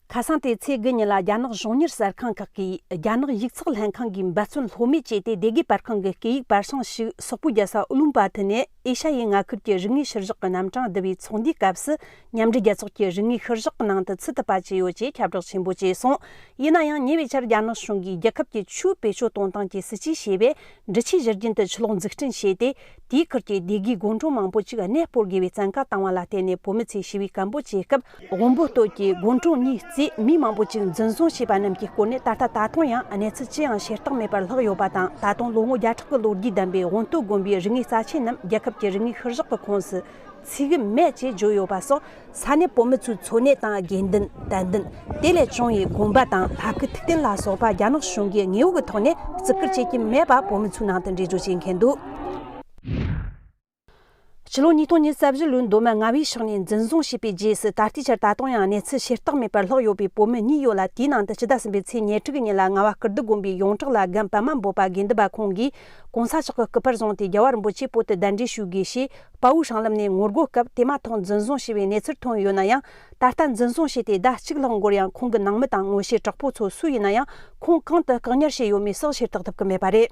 ཁ་སང་སྟེ་ཚེས་དགུ་ཉིན་ལ་རྒྱ་ནག་གཞུང་གཉེར་གསར་ཁང་ཁག་གིས། རྒྱ་ནག་ཡིག་ཚགས་ལྷན་ཁང་གིས་འབད་བརྩོན་ལྷོད་མེད་བྱས་ཏེ། སྡེ་དགེ་པར་ཁང་གི་སྐད་ཡིག་པར་སྲུང་ཞིག་སོག་པོའི་རྒྱལ་ས་ཨུ་ལུམ་པ་ཐི་ནས་ཨེ་ཤ་ཡའི་མངའ་ཁུལ་གྱི་རིག་གནས་ཤུལ་བཞག་གི་རྣམ་གྲངས་བསྡུ་བའི་ཚོགས་འདུའི་སྐབས་སུ། མཉམ་འབྲེལ་རྒྱལ་ཚོགས་ཀྱི་རིག་གནས་ཤུལ་བཞག་གི་ནང་དུ་ཚུད་ཐུབ་པ་བྱས་ཡོད་ཅེས་ཁྱབ་བསྒྲགས་ཆེན་པོ་བྱས་སོང་། ཡིན་ན་ཡང་ཉེ་བའི་ཆར་རྒྱ་ནག་གཞུང་གིས་རྒྱལ་ཁབ་ཀྱི་ཆོས་བེད་སྤྱོད་གཏོང་སྟངས་ཀྱི་སྲིད་ཇུས་ཞེས་པའི་འབྲི་ཆུའི་གཞི་རྒྱུན་དུ་ཆུ་ལོག་འཛུགས་སྐྲུན་བྱས་ཏེ། དེའི་ཁུལ་གྱི་སྡེ་དགེའི་དགོན་གྲོང་མང་པོ་ཅིག་གནས་སྤོར་དགོས་པའི་བཙན་བཀའ་བཏང་བ་ལ་བརྟེན་ནས། བོད་མི་ཚོས་ཞི་བའི་སྐད་འབོད་བྱེད་སྐབས། དབོན་པོ་སྟོད་ཀྱི་དགོན་གྲོང་གཉིས་བརྩིས་མིས་མང་པོ་ཅིག་འཛིན་བཟུང་བྱས་པ་རྣམས་ཀྱི་སྐོར་ནས། ད་ལྟ་ད་དུང་ཡང་གནས་ཚུལ་ཅི་ཡང་བྱེ་བྲག་མེད་པར་ལྷག་ཡོད་པ་དང་། ད་དུང་ལོ་ངོ་བརྒྱ་ཕྲག་གི་ལོ་རྒྱུས་ལྡན་པའི་དབོན་སྟོད་དགོན་པའི་རིག་གནས་རྩ་ཆེན་རྣམས་རྒྱལ་ཁབ་ཀྱི་རིག་གནས་ཤུལ་བཞག་གི་ཁོངས་སུ་ཚུད་ཀྱི་མེད་ཅེས་བརྗོད་ཡོད་པ་སོགས། ས་གནས་བོད་མི་ཚོའི་འཚོ་གནས་དང་དགོས་འདུན། དད་འདུན། དེ་ལས་བྱུང་བའི་དགོན་པ་དང་ལྷ་སྐུ་ཐུགས་རྟེན་ལ་སོགས་པ་རྒྱ་ནག་གཞུང་གིས་དངོས་པོ་གི་ཐོག་ནས་བརྩི་བཀུར་བྱེད་ཀྱི་མེད་པ་བོད་མི་ཚོའི་ནང་དུ་འགྲེལ་བརྗོད་བྱེད་མཁན་འདུག་ཕྱི་ལོ་ཉིས་སྟོང་ཉི་ཤུ་རྩ་བཞི་ལོའི་མདོ་སྨད་རྔ་བའི་ཕྱོགས་ནས་འཛིན་བཟུང་བྱས་པའི་རྗེས་སུ། ད་ལྟའི་ཆར་ད་དུང་ཡང་གནས་ཚུལ་བྱེ་བྲག་མེད་པར་ལྷག་ཡོད་པའི་བོད་མི་གཉིས་ཡོད་ལ། དེའི་ནང་དུ་ཕྱི་ཟླ་གསུམ་པའི་ཚེས་ཉེར་དྲུག་གི་ཉིན་ལ་རྔ་བ་ཀིརྟི་དགོན་པའི་ཡོངས་གྲགས་ལ་རྒན་པདྨ་འབོད་པ་དགེ་འདུན་པ་ཁོང་གིས་གོང་ས་མཆོག་གི་སྐུ་པར་བཟུང་སྟེ་རྒྱལ་བ་རིན་པོ་ཆེ་བོད་དུ་གདན་འདྲེན་ཞུ་དགོས་ཞེས། དཔའ་བོའི་སྲང་ལམ་ནས་ངོ་རྒོལ་སྐབས་དེ་མ་ཐག་འཛིན་བཟུང་བྱས་པའི་གནས་ཚུལ་ཐོན་ཡོད་ན་ཡང་། ད་ལྟ་འཛིན་བཟུང་བྱས་ཏེ་ཟླ་གཅིག་ལྷག་འགོར་ཡང་། ཁོང་གི་ནང་མི་དང་ངོ་ཤེས་གྲོགས་པོ་ཚོ་སུ་ཡིན་ན་ཡང་། ཁོང་གང་དུ་བཀག་ཉར་བྱས་ཡོད་མེད་སོགས་ཕྱིར་བརྟག་ཐུབ་ཀྱི་མེད་པ་རེད།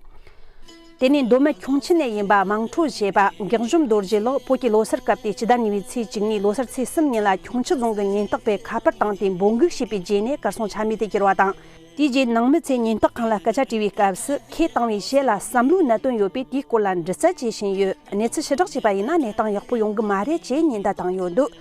དེ་ནས་མདོ་སྨད་ཁྱུང་ཆུ་ནས་ཡིན་པ་དམངས་ཁྲོད་བཞད་པ་འགག་གཞོམ་རྡོ་རྗེ་ལགས། བོད་ཀྱི་ལོ་སར་སྐབས་ཏེ་ཕྱི་ཟླ་གཉིས་པའི་ཚེས་བཅུ་གཉིས་ལོ་སར་ཚེས་གསུམ་ཉིན་ལ་ཁྱུང་ཆུ་རྫོང་གི་ཉེན་རྟོག་པས་ཁ་པར་བཏང་སྟེ་འབོད་འགུག་བྱས་པའི་རྗེས་ནས་གར་སོང་ཆ་མེད་དུ་གྱུར་བ་དང་། དེའི་རྗེས་ནང་མི་ཚོས་ཉེན་རྟོག་ཁང་ལ་སྐད་ཆ་དྲིས་པའི་སྐབས་སུ། ཁོས་བཏང་བའི་གཞས་ལ་བསམ་བློའི་གནད་དོན་ཡོད་པས་དེའི་སྐོར་ལ་འདྲི་རྩད་བྱེད་བཞིན་ཡོད། གནས་ཚུལ་ཕྱིར་བསྒྲགས་བྱས་པ་ཡིན་ན་གནས་སྟངས་ཡག་པོ་ཡོང་གི་མ་རེད་ཅེས་ཉེན་བརྡ་བཏང་ཡོད་འདུག་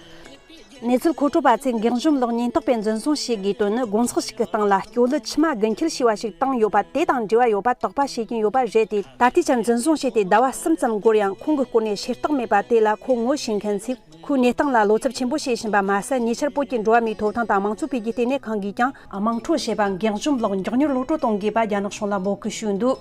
གནས་ཚུལ་མཁོ་སྤྲོད་པ་ཚོས་འགག་གཞོམ་ལགས་ཉེན་རྟོག་པས་འཛིན་བཟུང་བྱེད་དགོས་དོན་ནི། དགོང་ཚོགས་ཤིག་གི་སྟེང་ལ་སྐྱོ་ལུད་མཆི་མ་དགུན་འཁྱིལ་ཞེས་པ་ཞིག་བཏང་ཡོད་པ་དེ་དང་འབྲེལ་བ་ཡོད་པ་དོགས་པ་བྱེད་ཀྱིན་ཡོད་པ་རེད་དེ། ད་ལྟའི་ཆར་འཛིན་བཟུང་བྱས་ཏེ་ཟླ་བ་གསུམ་ཙམ་འགོར་ཡང་ཁོང་གི་སྐོར་ནས་ཕྱིར་བརྟག་མེད་པ་དེ་ལ་ཁོ་ངོ་ཤེས་མཁན་ཚོས་ཁོའི་གནས་སྟངས་ལ་བློ་འཚབ་ཆེན་པོ་བྱེད་བཞིན་པ་མ་ཟད། ཉེ་ཆར་བོད་ཀྱི་འགྲོ་བ་མིའི་ཐོབ་ཐང་དང་དམངས་གཙོའི་འཕེལ་རྒྱས་ལྟེ་གནས་ཁང་གིས་ཀྱང་དམངས་ཁྲོད་བྱས་པ་འགག་གཞོམ་ལགས་མགྱོགས་མྱུར་གློད་གྲོལ་གཏོང་དགོས་པ་རྒྱ་ནག་གཞུང་ལ་འབོད་སྐུལ་ཞུས་འདུག་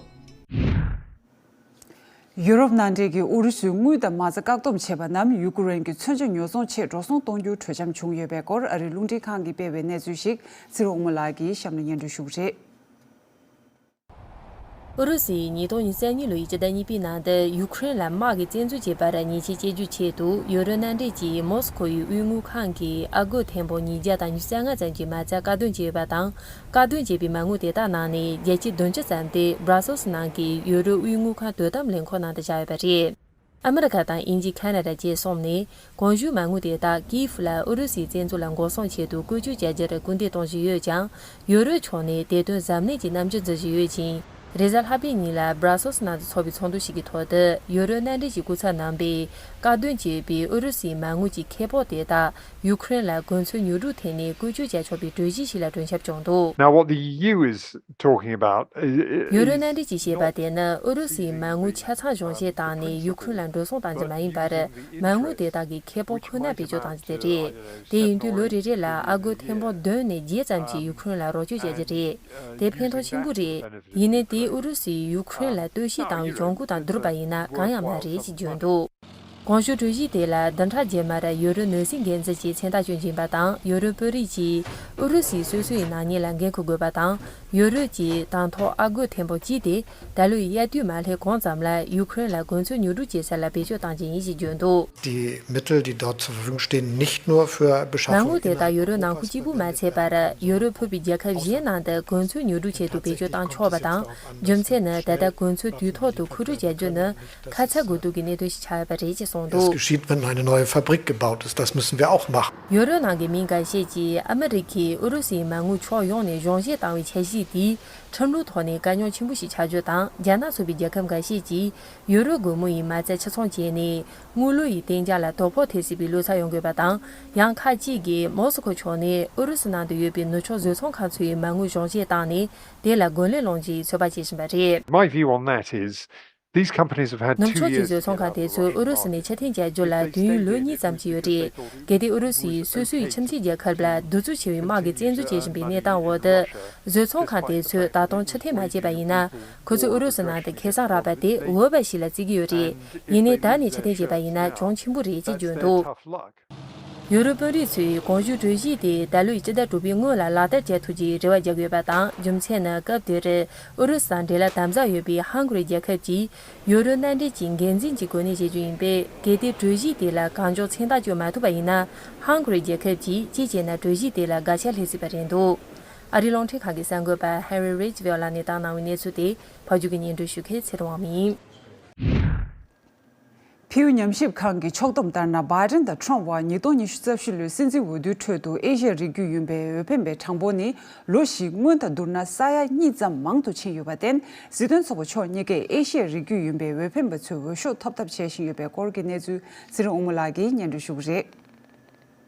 ཡུ་རོབ་མནའ་འབྲེལ་གྱིས་ཨུ་རུ་སུའི་དངུལ་དང་མ་རྩ་བཀག་སྡོམ་བྱས་པ་རྣམས་ཡུ་ཀེ་རེན་གྱི་མཚོན་ཆ་ཉོ་ཚོང་ཆེད་འགྲོ་སོང་གཏོང་རྒྱུར་གྲོས་འཆམ་བྱུང་ཡོད་པའི་སྐོར་ཨ་རིའི་རླུང་འཕྲིན་ཁང་གིས་སྤེལ་བའི་གནས་ཚུལ་ཞིག་ཚེ་རིང་དབང་མོ་ལགས་ཀྱིས་གཤམ་ལ་སྙན་སྒྲོན་ཞུ་གི་རེད། ཨུ་རུ་སུས་ཉིས་སྟོང་ཉི་ཤུ་རྩ་གཉིས་ལོའི་སྤྱི་ཟླ་གཉིས་པའི་ནང་དུ་ཡུ་ཀེ་རེན་ལ་དམག་གིས་བཙན་འཛུལ་བྱས་པར་ཉེས་ཆད་གཅོད་རྒྱུའི་ཆེད་དུ། ཡུ་རོབ་མནའ་འབྲེལ་གྱིས་མོ་སི་ཁོ་ཡི་དབུས་དངུལ་ཁང་གི་ཨ་སྒོར་ཐེར་འབུམ་ཉིས་བརྒྱ་དང་ཉི་ཤུ་རྩ་ལྔ་ཙམ་གྱི་མ་རྩ་བཀག་སྡོམ་བྱས་ཡོད་པ་དང་། བཀག་སྡོམ་བྱས་པའི་མ་དངུལ་དེ་དག་ནང་ནས་བརྒྱ་ཆ་བདུན་ཅུ་ཙམ་དེ་སྦྲ་སེལ་སི་ནང་གི་ཡུ་རོབ་དབུས་དངུལ་ཁང་དོ་དམ་ལས་ཁུངས་ནང་དུ་བཞག་ཡོད་པ་རེད། ཨ་མི་རི་ཀ་དང་དབྱིན་ཇི། ཁ་ན་ཌ་བཅས་གསུམ་ནས་གོང་ཞུས་མ་དངུལ་དེ་དག་ཀིའིབ་ལ་ཨུ་རུ་སུའི་བཙན་འཛུལ་ལ་འགོག་སྲུང་ཆེད་དུ་བཀོལ་སྤྱོད་བྱ་རྒྱུར་སྐུལ་འདེད་གཏོང་བཞིན་ཡོད་ཀྱང་། ཡུ་རོབ་ཕྱོགས་ནས་དེ་དོན་གཟབ་ནན་གྱིས་རྣམ་འགྱུར་འཛིན་བཞིན་ཡོད་ཅིང་། རེས་གཟའ་ལྷག་པའི་ཉིན་ལ་སྦྲ་སེལ་སི་ནང་དུ་ཚོགས་པའི་ཚོགས་འདུ་ཞིག་གི་ཐོག་ཏུ། ཡུ་རོབ་མནའ་འབྲེལ་གྱི་སྐུ་ཚབ་རྣམ་པས་བཀག་སྡོམ་བྱས་པའི་ཨུ་རུ་སུའི་མ་དངུལ་གྱི་ཁེ་སྤོགས་དེ་དག་ཡུ་ཀེ་རེན་ལ་གོ་མཚོན་ཉོ་སྒྲུབ་ཐད་ནས་བཀོལ་སྤྱོད་བྱ་ཆོག་པའི་གྲོས་གཞི་ཞིག་ལ་གྲོས་འཆམ་བྱུང་འདུག Now, what the E U is talking about, i- i- ཡུ་རོབ་མནའ་འབྲེལ་གྱིས་བཤད་པ་དེ་ནི་ཨུ་རུ་སུའི་མ་དངུལ་ཆ་ཚང་གཞུང་བཞེས་བཏང་ནས་ཡུ་ཁུ་རེན་ལ་འགྲོ་སོང་བཏང་རྒྱུ་མ་ཡིན་པར། མ་དངུལ་དེ་དག་གི་ཁེ་སྤོགས་ཁོ་ན་བེད་སྤྱོད་བཏང་རྒྱུ་དེ་རེད། དེ་ཡིན་དུས་ལོ་རེ་རེ་ལ་ཨ་སྒོར་ཐེར་འབུམ་བདུན་ནས་བརྒྱད་ཙམ་གྱིས་ཡུ་ཁུ་རེན་ལ་རོགས་སྐྱོར་བྱ་རྒྱུ་རེད། དེ་ཕན་ཐོགས་ཆེན་པོ་རེད། ཡིན་ནའི་དེས་ཨུ་རུ་སུས་ཡུ་ཁུ་རེན་ལ་གཏོར་བཤིག་བཏང་བའི་གྱོང་གུན་དང་བསྡུར་བ་ཡིན་ན་གང་ཡང་མ་རེད་ཅེས་བརྗོད་འདུག་གོང་ཞུས་གྲོས་གཞི་དེ་ལ་བདུན་ཕྲག་རྗེས་མར་ཡུ་རོབ་ནང་སྲིད་འགན་འཛིན་གྱིས་མཚན་རྟགས་བསྐྱོན་གྱི་ཡིན་པ་དང་། ཡུ་རོབ་དཔོན་རིགས་ཀྱིས་ཨུ་རུ་སུའི་སོ་སོའི་ནག་ཉེས་ལ་འགན་འཁུར་དགོས་པ་དང་། ཡུ་རོབ་ཀྱིས་དང་ཐོག་ཨ་སྒོར་ཐེར་འབུམ་གཅིག་དེ་ད་ལོའི་དབྱར་དུས་མ་སླེབས་གོང་ཙམ་ལ་ཡུ་ཁུ་རེན་ལ་གོ་མཚོན་ཉོ་སྒྲུབ་བྱེད་ས་ལ་བེད་སྤྱོད་གཏང་རྒྱུ་ཡིན་ཞེས་བརྗོད་འདུག Die Mittel, die dort zur Verfügung stehen, nicht nur für མ་དངུལ་Beschaffung དེ་དག་ཡུ་རོབ་ནང་ཁུལ་གཅིག་པུ་མ་ཚད་པར། ཡུ་རོབ་ཕུད་པའི་རྒྱལ་ཁབ་གཞན་ནང་དུ་གོ་མཚོན་ཉོ་སྒྲུབ་ཆེད་དུ་བེད་སྤྱོད་གཏང་ཆོག་པ་དང་། རྒྱུ་མཚན་ནི་ད་ལྟ་གོ་མཚོན་དུས་ཐོག་ཏུ་མཁོ་སྤྲོད་བྱ་རྒྱུ་ནི། ཁ་ཚ་དགོས་གཏུགས་ཀྱི་གནད་དོན་ཞིག་ཆགས་ཡོད་པ་རེད་ཅེས་གསུངས་འདུག Das geschieht, wenn eine neue Fabrik gebaut ist. Das müssen wir auch machen. ཡུ་རོབ་ནང་གི་མི་འགའ་ཤས་ཀྱིས་ཨ་མི་རི་ཁས་ཨུ་རུ་སུའི་མ་དངུལ་ཕྱོགས་ཡོངས་ནས་གཞུང་བཞེས་བཏང་བའི་འཆར་གཞི་དེས་ཁྲིམས་ལུགས་ཐོག་ནས་དཀའ་རྙོག་ཆེན་པོ་ཞིག་ཆགས་རྒྱུ་དང་། རྒྱ་ནག་ཚུད་པའི་རྒྱལ་ཁབ་འགའ་ཤས་ཀྱིས་ཡུ་རོབ་སྒོར་མོ་ཡི་མ་རྩ་ཕྱིར་ཚོང་བྱས་ནས་དངུལ་ལོར་ཡི་གཏན་འཇགས་ལ་དོ་ཕོག་ཐེབས་སྲིད་པའི་བློ་འཚབ་ཡོང་དགོས་པ་དང་། ཡང་ཁ་ཅིག་གིས་མོ་སི་ཁོ་ཕྱོགས་ནས་ཨུ་རུ་སུ་ནང་དུ་ཡོད་པའི་ནུབ་ཕྱོགས་བཟོ་ཚོང་ཁང་ཚོའི་མ་དངུལ་གཞུང་བཞེས་བཏང་ནས། དེ་ལ་རྒོལ་ལན་སློང་རྒྱུའི་ཚོད་དཔག་བྱེད་བཞིན་པ་རེད། My view on that is, these companies have had two years to ནུབ་ཕྱོགས་ཀྱི་བཟོ་ཚོང་ཁང་དེ་ཚོས་ཨུ་རུ་སུ་ནས་ཕྱིར་འཐེན་བྱ་རྒྱུ་ལ་དུས་ཡུན་ལོ་གཉིས་ཙམ་གྱི་ཡོད་རེད། གལ་ཏེ་ཨུ་རུ་སུས་སོ་སོའི་ཁྱིམ་མཚེས་རྒྱལ་ཁབ་ལ་གདུག་རྩུབ་ཆེ་བའི་དམག་གིས་བཙན་འཛུལ་བྱེད་བཞིན་པའི་གནས་སྟངས་འོག་ཏུ། བཟོ་ཚོང་ཁང་དེ་ཚོས་ད་དུང་ཕྱིར་འཐེན་མ་བྱས་པ་ཡིན་ན། ཁོ་ཚོས་ཨུ་རུ་སུ་ནང་དུ་ཁེ་བཟང་རག་པ་དེ་འོས་པ་ཞིག་ལ་བརྩི་གི་ཡོད་རེད། ཡིན་ནའི་ད་ནས་ཕྱིར་འཐེན་བྱས་པ་ཡིན་ན་གྱོང་ཆེན་པོ་རེད་ཅེས་བརྗོད་འདུག་ཡུ་རོབ་དཔོན་རིགས་ཚོས་གོང་ཞུས་གྲོས་གཞི་དེ་ད་ལོའི་སྤྱི་ཟླ་དྲུག་པའི་སྔོན་ལ་ལག་བསྟར་བྱེད་ཐུབ་ཀྱི་རེ་བ་བརྒྱབ་ཡོད་པ་དང་། རྒྱུ་མཚན་ནི་སྐབས་དེར་ཨུ་རུ་སུ་དང་འབྲེལ་ལ་དམ་ཟབ་ཡོད་པའི་ཧང་གོ་རི་རྒྱལ་ཁབ་ཀྱིས་ཡུ་རོ་མནའ་འབྲེལ་གྱི་འགན་འཛིན་གྱི་གོ་གནས་བཞེས་རྒྱུ་ཡིན་པས། གལ་ཏེ་གྲོས་གཞི་དེ་ལ་གང་མགྱོགས་མཚན་རྟགས་བཅོས་མ་ཐུབ་པ་ཡིན་ན། ཧང་གོ་རི་རྒྱལ་ཁབ་ཀྱིས་གཅིག་བྱས་ན་གྲོས་གཞི་དེ་ལ་དགག་བྱ་སླེབས་སྲིད་པ་རེད་འདུག་ཨ་རིའི་རླུང་འཕྲིན་ཁང་གི་གསར་འགོད་པ་Harry Ridgwell ལགས་ནས་བཏང་གནང་བའི་གནས་ཚུལ་དེ་ཕབ་སྒྱུར་གྱིས་སྙན་སྒྲོན་ཞུ་མཁན་ཚེ་རིང་དབང་མོ་ཡིན། ཕིའུ་ཉམས་ཞིབ་ཁང་གི་ཕྱོགས་བསྡོམས་ལྟར་ན། བྷའི་ཌེན་དང་ཁྲོམ་བར་ཉིས་སྟོང་ཉི་ཤུ་རྩ་བཞི་ལོའི་སྲིད་འཛིན་འོས་བསྡུའི་ཁྲོད་དུ་ཨེ་ཤི་ཡ་རིགས་རྒྱུད་ཡིན་པའི་འོས་འཕེན་པའི་གྲངས་འབོར་ནི་ལོ་བཞིའི་སྔོན་དང་བསྡུར་ན་ས་ཡ་གཉིས་ཙམ་མང་དུ་ཕྱིན་ཡོད་པར་བརྟེན། སྲིད་དོན་ཚོགས་པ་ཕྱོགས་གཉིས་ཀས་ཨེ་ཤི་ཡ་རིགས་རྒྱུད་ཡིན་པའི་འོས་འཕེན་པ་ཚོས་འོས་ཤོག་ཐོབ་ཐབས་བྱེད་བཞིན་ཡོད་པའི་སྐོར་གྱི་གནས་ཚུལ་ཚེ་རིང་དབང་མོ་ལགས་ཀྱིས་སྙན་སྒྲོན་ཞུ་གི་རེད།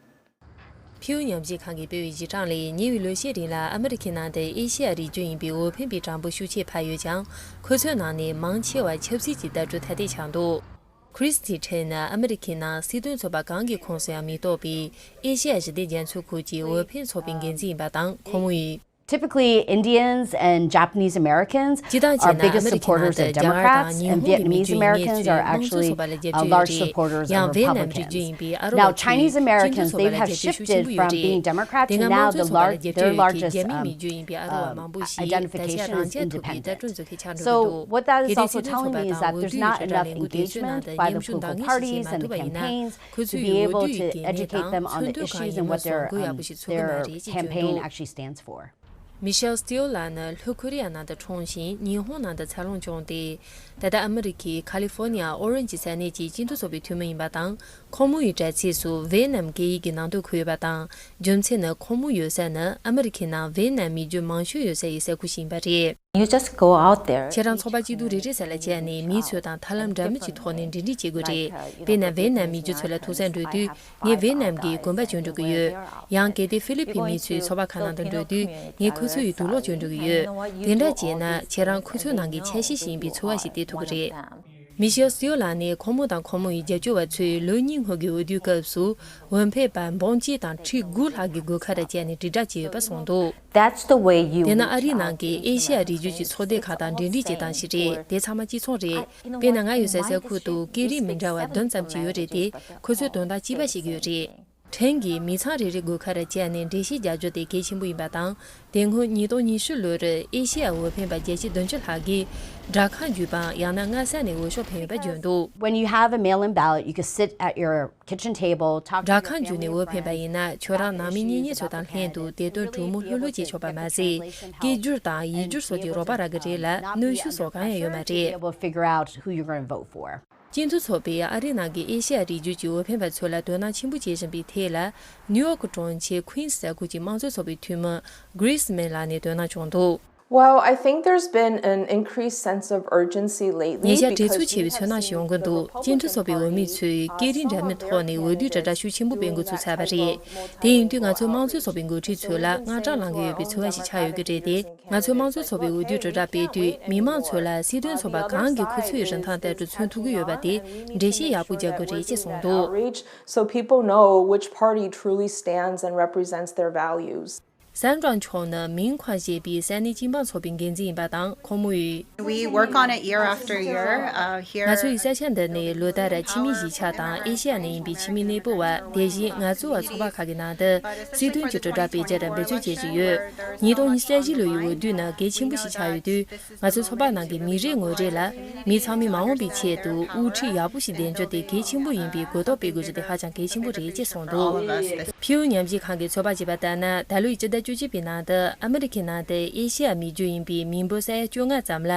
ཕིའུ་ཉམས་ཞིབ་ཁང་གིས་སྤེལ་བའི་གཞི་གྲངས་ལས། ཉེ་བའི་ལོ་ཤས་རིང་ལ་ཨ་མི་རི་ཁའི་ནང་དུ་ཨེ་ཤི་ཡ་རིགས་རྒྱུད་ཡིན་པའི་འོས་འཕེན་པའི་གྲངས་འབོར་ཤུགས་ཆེ་འཕར་ཡོད་ཀྱང་། ཁོ་ཚོའི་ནང་ནས་མང་ཆེ་བ་ཆབ་སྲིད་ཀྱི་ལྟ་གྲུབ་ཐ་དད་ཆགས་འདུག Christy Chen ནི་ཨ་མི་རི་ཁའི་ནང་སྲིད་དོན་ཚོགས་པ་གང་གི་ཁོངས་སུ་ཡང་མི་གཏོགས་པའི་ཨེ་ཤི་ཡ་ཞི་བདེ་རྒྱ་མཚོའི་ཁུལ་གྱི་འོས་འཕེན་ཚོགས་པའི་འགན་འཛིན་ཡིན་པ་དང་། ཁོ་མོ་ཡིས། Typically, Indians and Japanese Americans སྤྱིར་བཏང་བྱས་ན་ཨ་མི་རི་ཁའི་ནང་དུ་རྒྱ་གར་དང་ཉི་ཧོང་གི་མི་རྒྱུད་ཡིན་མཁན་ཚོས་དམངས་གཙོའི་ཚོགས་པ་ལ་རྒྱབ་སྐྱོར་ཡོད་རེད། ཡང་ཝེ་ནམ་རིགས་རྒྱུད་ཡིན་པའི་ཨ་རོ་བ་ཚོས་སྤྱི་མཐུན་ཚོགས་པ་ལ་རྒྱབ་སྐྱོར་ཤུགས་ཆེན་པོ་ཡོད་རེད། དེ་སྔ་དམངས་གཙོའི་ཚོགས་པ་ལ་རྒྱབ་སྐྱོར་ཡོད་མཁན་རྒྱ་མིའི་མི་རྒྱུད་ཡིན་པའི་ཨ་རོ་བ་མང་པོ་ཞིག་ད་ཆ་རང་ཆས་ཐོབ་པའི་ལྟ་གྲུབ་འཛུགས་མཁན་ཆགས་འགྲོ་གི་འདུག་གལ་ཏེ་སྲིད་དོན་ཚོགས་པ་དང་འོས་བསྡུའི་དྲིལ་བསྒྲགས་ལས་འགུལ་དེ་ཚོའི་ནང་དུ་མཉམ་ཞུགས་འདང་ངེས་ཤིག་བྱེད་མ་ཐུབ་པ་ཡིན་ན། ཁོ་ཚོས་འོས་བསྡུ་ཡི་འགན་དང་མཚོན་དོན་གང་ཡིན་མིན་སོགས་མགོ་ཡག་པོ་ཞིག་ཚོད་ཀྱི་མ་རེད་ཅེས་བརྗོད་འདུག Michelle Steele ལགས་ནི་ལྷོ་ཁོ་རི་ཡ་ནང་དུ་འཁྲུངས་ཤིང་ཉི་ཧོང་ནང་དུ་འཚར་ལོངས་བྱུང་སྟེ། ད་ལྟ་ཨ་མི་རི་ཁའི་ཁ་ལི་ཧྥོ་ནི་ཡ་ཨོ་རེན་ཇི་ས་གནས་ཀྱི་སྤྱི་མཐུན་ཚོགས་པའི་འཐུས་མི་ཡིན་པ་དང་། ཁོ་མོ་ཡི་དྲ་ཚིགས་སུ་ཝེ་ནམ་སྐད་ཡིག་གི་ནང་དོན་འཁོད་ཡོད་པ་དང་། རྒྱུ་མཚན་ནི་ཁོ་མོ་ཡོད་ས་ནི་ཨ་མི་རི་ཁའི་ནང་ཝེ་ནམ་མི་རྒྱུད་མང་ཤོས་ཡོད་ས་ཡི་ས་ཁུལ་ཞིག་ཡིན་པ་རེད། You just go out there. ཁྱེད་རང་ཚོགས་པ་སྐྱིད་སྡུག་རེ་རེ་ས་ལ་བཅར་ནས་མི་ཚོ་དང་ཐབས་ལམ་འདྲ་མིན་གྱི་ཐོག་ནས་འབྲེལ་འདྲིས་བྱེད་དགོས་རེད། དཔེར་ན་ཝེ་ནམ་མི་རྒྱུད་ཚོ་ལ་ཐུག་སར་འགྲོ་དུས། ངས་ཝེ་ནམ་གྱི་གོན་པ་གྱོན་འགྲོ་གི་ཡོད། ཡང་གལ་ཏེ་ཧྥི་ལི་ཕིན་མི་ཚོའི་ཚོགས་པ་ཁག་ནང་དུ་འགྲོ་དུས། ངས་ཁོ་ཚོ་ཡི་དུག་ལོག་གྱོན་འགྲོ་གི་ཡོད། དེ་འདྲ་བྱས་ན་ཁྱེད་རང་ཁོ་ཚོའི་ནང་གི་ཆ་ཤས་ཤིག་ཡིན་པའི་ཚོར་བ་ཞིག་སྟེར་ཐུབ་ཀྱི་རེད། མི་ཤེལ་སི་ཏིལ་ལགས་ནས་ཁོ་མོ་དང་ཁོ་མོ་ཡི་རྒྱབ་སྐྱོར་བ་ཚོས་ལོ་གཉིས་སྔོན་གྱི་འོས་བསྡུའི་སྐབས་སུ། འོས་འཕེན་པ་འབུམ་གཅིག་དང་ཁྲི་དགུ་ལྷག་གི་སྒོ་ཁར་བཅར་ནས་དྲིལ་བསྒྲགས་བྱས་ཡོད་པ་གསུངས་འདུག That's the way you དེ་ནི་ཨ་རིའི་ནང་གི་ཨེ་ཤི་ཡ་རིགས་རྒྱུད་ཀྱི་ཚོགས་སྡེ་ཁག་དང་འབྲེལ་འདྲིས་བྱེད་སྟངས་ཤིག་རེད། དེ་ཚང་མ་གཅིག་མཚུངས་རེད། དཔེར་ན་ང་ཡོད་སའི་ས་ཁུལ་དུ་སྐད་རིགས་མི་འདྲ་བ་བདུན་ཙམ་ཅིག་ཡོད་རེད་དེ། ཁོ་ཚོའི་དོན་དག་གཅིག་པ་ཞིག་ཡོད་རེད། ཕྲན་གྱིས་མི་ཚང་རེ་རེའི་སྒོ་ཁར་བཅར་ནས་འགྲེལ་བཤད་རྒྱག་རྒྱུ་དེ་གལ་ཆེན་པོ་ཡིན་པ་དང་། དེ་སྔོན་ཉིས་སྟོང་ཉི་ཤུ་ལོར་ཨེ་ཤི་ཡ་འོས་འཕེན་པ་བརྒྱ་ཆ་བདུན་ཅུ་ལྷག་གིས་སྦྲག་ཁང་བརྒྱུད་པའམ་ཡང་ན་སྔ་ས་ནས་འོས་ཤོག་འཕེན་ཡོད་པ་བརྗོད་འདུག When you have a mail-in ballot, you can sit at your kitchen table, talk to སྦྲག་ཁང་བརྒྱུད་ནས་འོས་འཕེན་པ་ཡིན་ན། ཁྱོད་རང་ནང་མི་གཉེན་ཉེ་ཚོ་དང་ལྷན་དུ་བདེ་དོན་གྲོས་མོལ་ལྷོད་ལྷོད་བྱེད་ཆོག་པ་མ་ཟད། སྐད་སྒྱུར་དང་ཡིག་སྒྱུར་སོགས་ཀྱི་རོགས་པ་རག་གི་རེད་ལ། གནོན་ཤུགས་སོགས་གང་ཡང་ཡོད་མ་རེད། Be able to figure out who you're going to vote for. སྤྱི་མཐུན་ཚོགས་པས་ཨ་རིའི་ནང་གི་ཨེ་ཤི་ཡ་རིགས་རྒྱུད་ཀྱི་འོས་འཕེན་པ་ཚོ་ལ་དོ་སྣང་ཆེན་པོ་བྱེད་བཞིན་པའི་ཐད་ལ། ནིའུ་ཡོག་གྲོང་ཁྱེར་ཁུན་སི་ས་ཁུལ་གྱི་དམངས་གཙོའི་ཚོགས་པའི་འཐུས་མི་Grace Mann ལགས་ནས་དོ་སྣང་བྱུང་འདུག Well, I think there's been an increased sense of urgency lately. ཉེ་ཆར་དྲན་གསོ་ཆེ་བའི་ཚོར་སྣང་ཞིག་ཡོང་གི་འདུག་སྤྱི་མཐུན་ཚོགས་པའི་འོས་མི་ཚོས་སྐད་རིགས་འདྲ་མིན་ཐོག་ནས་འོས་བསྡུའི་དྲིལ་བསྒྲགས་ཤུགས་ཆེན་པོ་སྤེལ་འགོ་ཚུགས་ཚར་བ་རེད། དེ་ཡིན་དུས་ང་ཚོའི་དམངས་གཙོའི་ཚོགས་པའི་འགོ་ཁྲིད་ཚོ་ལ་དངངས་སྐྲག་ལངས་ཀྱི་ཡོད་པའི་ཚོར་བ་ཞིག་ཆགས་ཡོད་ཀྱི་རེད་དེ། ང་ཚོས་དམངས་གཙོའི་ཚོགས་པའི་འོས་བསྡུའི་དྲིལ་བསྒྲགས་སྤེལ་དུས། མི་མང་ཚོ་ལ་སྲིད་དོན་ཚོགས་པ་གང་གིས་ཁོ་ཚོའི་རིན་ཐང་ལྟར་དུ་མཚོན་ཐུབ་ཀྱི་ཡོད་པ་དེ་འགྲེལ་བཤད་ཡག་པོ་རྒྱག་དགོས་རེད་ཅེས་གསུངས་འདུག Outreach, so people know which party truly stands and represents their values. སན་ཀྲང་མཆོག་ནི་མིང་ཁོང་ཞེས་པའི་ས་གནས་སྤྱི་འབངས་ཚོགས་པའི་འགན་འཛིན་ཡིན་པ་དང་། ཁོ་མོ་ཡིས། We work on it year after year. Uh, here. ང་ཚོ་ཡི་ས་ཆ་འདི་ནི་ལོ་ལྟར་ཕྱི་མི་གཞིས་ཆགས་དང་ཨེ་ཤི་ཡ་ནས་ཡིན་པའི་ཕྱི་མི་གནས་སྤོ་བ། དེ་བཞིན་ང་ཚོ་བ་ཚོགས་པ་ཁག་གི་ནང་དུ་སྲིད་དོན་གྱི་དྲིལ་བསྒྲགས་སྤེལ་རྒྱུར་འབད་བརྩོན་བྱེད་བཞིན་ཡོད། ཉིས་སྟོང་ཉི་ཤུ་རྩ་བཞི་ལོ་ཡི་འོས་བསྡུ་ནི་གལ་ཆེན་པོ་ཞིག་ཆགས་ཡོད་དུས། ང་ཚོའི་ཚོགས་པ་ནང་གི་མི་རེ་ངོ་རེ་ལ་མི་ཚང་མས་མ་འོངས་པའི་ཆེད་དུ་དབུ་ཁྲིད་ཡག་པོ་ཞིག་འདེམས་རྒྱུ་དེ་གལ་ཆེན་པོ་ཡིན་པའི་གོ་རྟོགས་སྤེལ་དགོས་རྒྱུ་དེ་ཧ་ཅང་གལ་ཆེན་པོ་རེད་ཅེས་གསུངས་འདུག་ཕིའུ་ཉམས་ཞིབ་ཁང་གིས་ཚོད་དཔག་བྱས་པ་ལྟར་ན། ད་ལོའི་སྤྱི་ཟླ་བཅུ་གཅིག་པའི་ནང་དུ་ཨ་མི་རི་ཁའི་ནང་དུ་ཨེ་ཤི་ཡ་མི་རྒྱུད་ཡིན་པའི་མི་འབོར་ས་ཡ་བཅོ་ལྔ་ཙམ་ལ་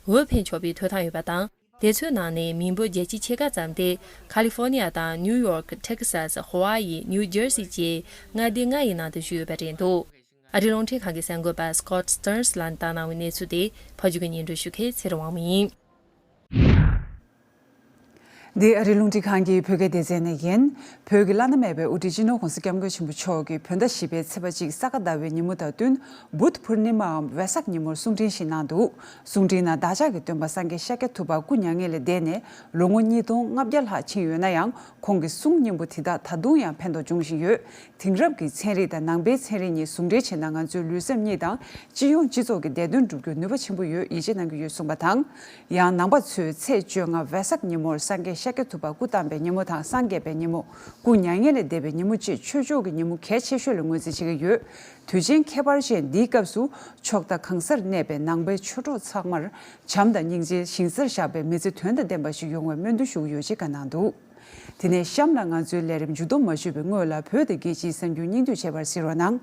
འོས་འཕེན་ཆོག་པའི་ཐོབ་ཐང་ཡོད་པ་དང་། དེ་ཚོའི་ནང་ནས་མི་འབོར་བརྒྱ་ཆའི་ཕྱེད་ཀ་ཙམ་དེ་ཁ་ལི་ཧྥོ་ནི་ཡ་དང་ནིའུ་ཡོག་ཊེག་སཱ་སི། ཧ་ཝཱ་ཡི། ནིའུ་ཇར་སི་བཅས་མངའ་སྡེ་ལྔ་ཡི་ནང་དུ་བཞུགས་ཡོད་པ་རེད་འདུག་ཨ་རིའི་རླུང་འཕྲིན་ཁང་གི་གསར་འགོད་པ་Scott Stearns ལགས་ནས་བཏང་གནང་བའི་གནས་ཚུལ་དེ་ཕབ་སྒྱུར་གྱིས་སྙན་སྒྲོན་ཞུ་མཁན་ཚེ་རིང་དབང་མོ་ཡིན། འདི་ཨ་རིའི་རླུང་འཕྲིན་ཁང་གི་བོད་སྐད་སྡེ་ཚན་ནས་ཡིན། བོད་ཀྱི་བླ་ན་མེད་པའི་དབུ་ཁྲིད་སྤྱི་ནོར་༸གོང་ས་༸སྐྱབས་མགོན་ཆེན་པོ་མཆོག་གིས་བོད་ཟླ་བཞི་པའི་ཚེས་པ་གཅིག་ས་ག་ཟླ་བའི་ཉིན་མོ་དང་བསྟུན། བུདྡྷ་པུར་ནི་མའམ་ཝེ་སག་ཉིན་མོར་གསུང་འཕྲིན་ཞིག་གནང་འདུག་གསུང་འཕྲིན་ནང་བདག་ཅག་གི་སྟོན་པ་སངས་རྒྱས་ཤཱཀྱ་ཐུབ་པ་སྐུ་མྱ་ངན་ལས་འདས་ནས་ལོ་ངོ་ཉིས་སྟོང་ལྔ་བརྒྱ་ལྷག་ཕྱིན་ཡོད་ན་ཡང་། ཁོང་གི་གསུང་སྙན་པོ་དེ་དག་ད་དུང་ཡང་ཕན་ཐོགས་འབྱུང་བཞིན་ཡོད། དེང་རབས་ཀྱི་ཚན་རིག་དང་ནང་པའི་ཚན་རིག་གཉིས་ཟུང་འབྲེལ་བྱས་ན། ང་ཚོའི་ལུས་སེམས་གཉིས་དང་སྤྱི་ཡོངས་སྤྱི་ཚོགས་ཀྱི་བདེ་དོན་བསྒྲུབ་རྒྱུར་ནུས་པ་ཆེན་པོ་ཡོད། ཡིད་ཆེས་གནང་གི་ཡོད་གསུངས་པ་དང་། ཡང་ནང་པ་ཚོས་ཚེས་བཅོ་ལྔ་ཝེ་སག་ཉིན་མོར་སངས་རྒྱས་ ཤཱཀྱ་ཐུབ་པ་སྐུ་བལྟམས་པའི་ཉིན་མོ་དང་སངས་རྒྱས་པའི་ཉིན་མོ། སྐུ་མྱ་ངན་ལས་འདས་པའི་ཉིན་མོ་བཅས་ཆོས་ཕྱོགས་ཀྱི་ཉིན་མོ་གལ་ཆེ་ཤོས་ལ་ངོས་འཛིན་བྱེད་ཀྱི་ཡོད། དུས་ཆེན་ཁྱད་པར་ཅན་འདིའི་སྐབས་སུ་ཕྱོགས་མཐའ་གང་སར་གནས་པའི་ནང་པའི་ཆོས་གྲོགས་ཚང་མར་བྱམས་དང་སྙིང་རྗེ་ཞིང་སར་བཞག་པའི་མི་ཚེ་དོན་དང་ལྡན་པ་ཞིག་ཡོང་བའི་སྨོན་འདུན་ཞུ་གི་ཡོད་ཅེས་བཀའ་གནང་འདུག། དེ་ནས་གཤམ་ལ་ང་ཚོའི་ལས་རིམ་མཇུག་བསྡོམས་མ་ཞུས་པའི་སྔོན་ལ་བོད་དང་རྒྱལ་སྤྱིའི་གསར་འགྱུར་སྙིང་བསྡུས་བྱས་པར་གཟིགས་རོགས་གནང་།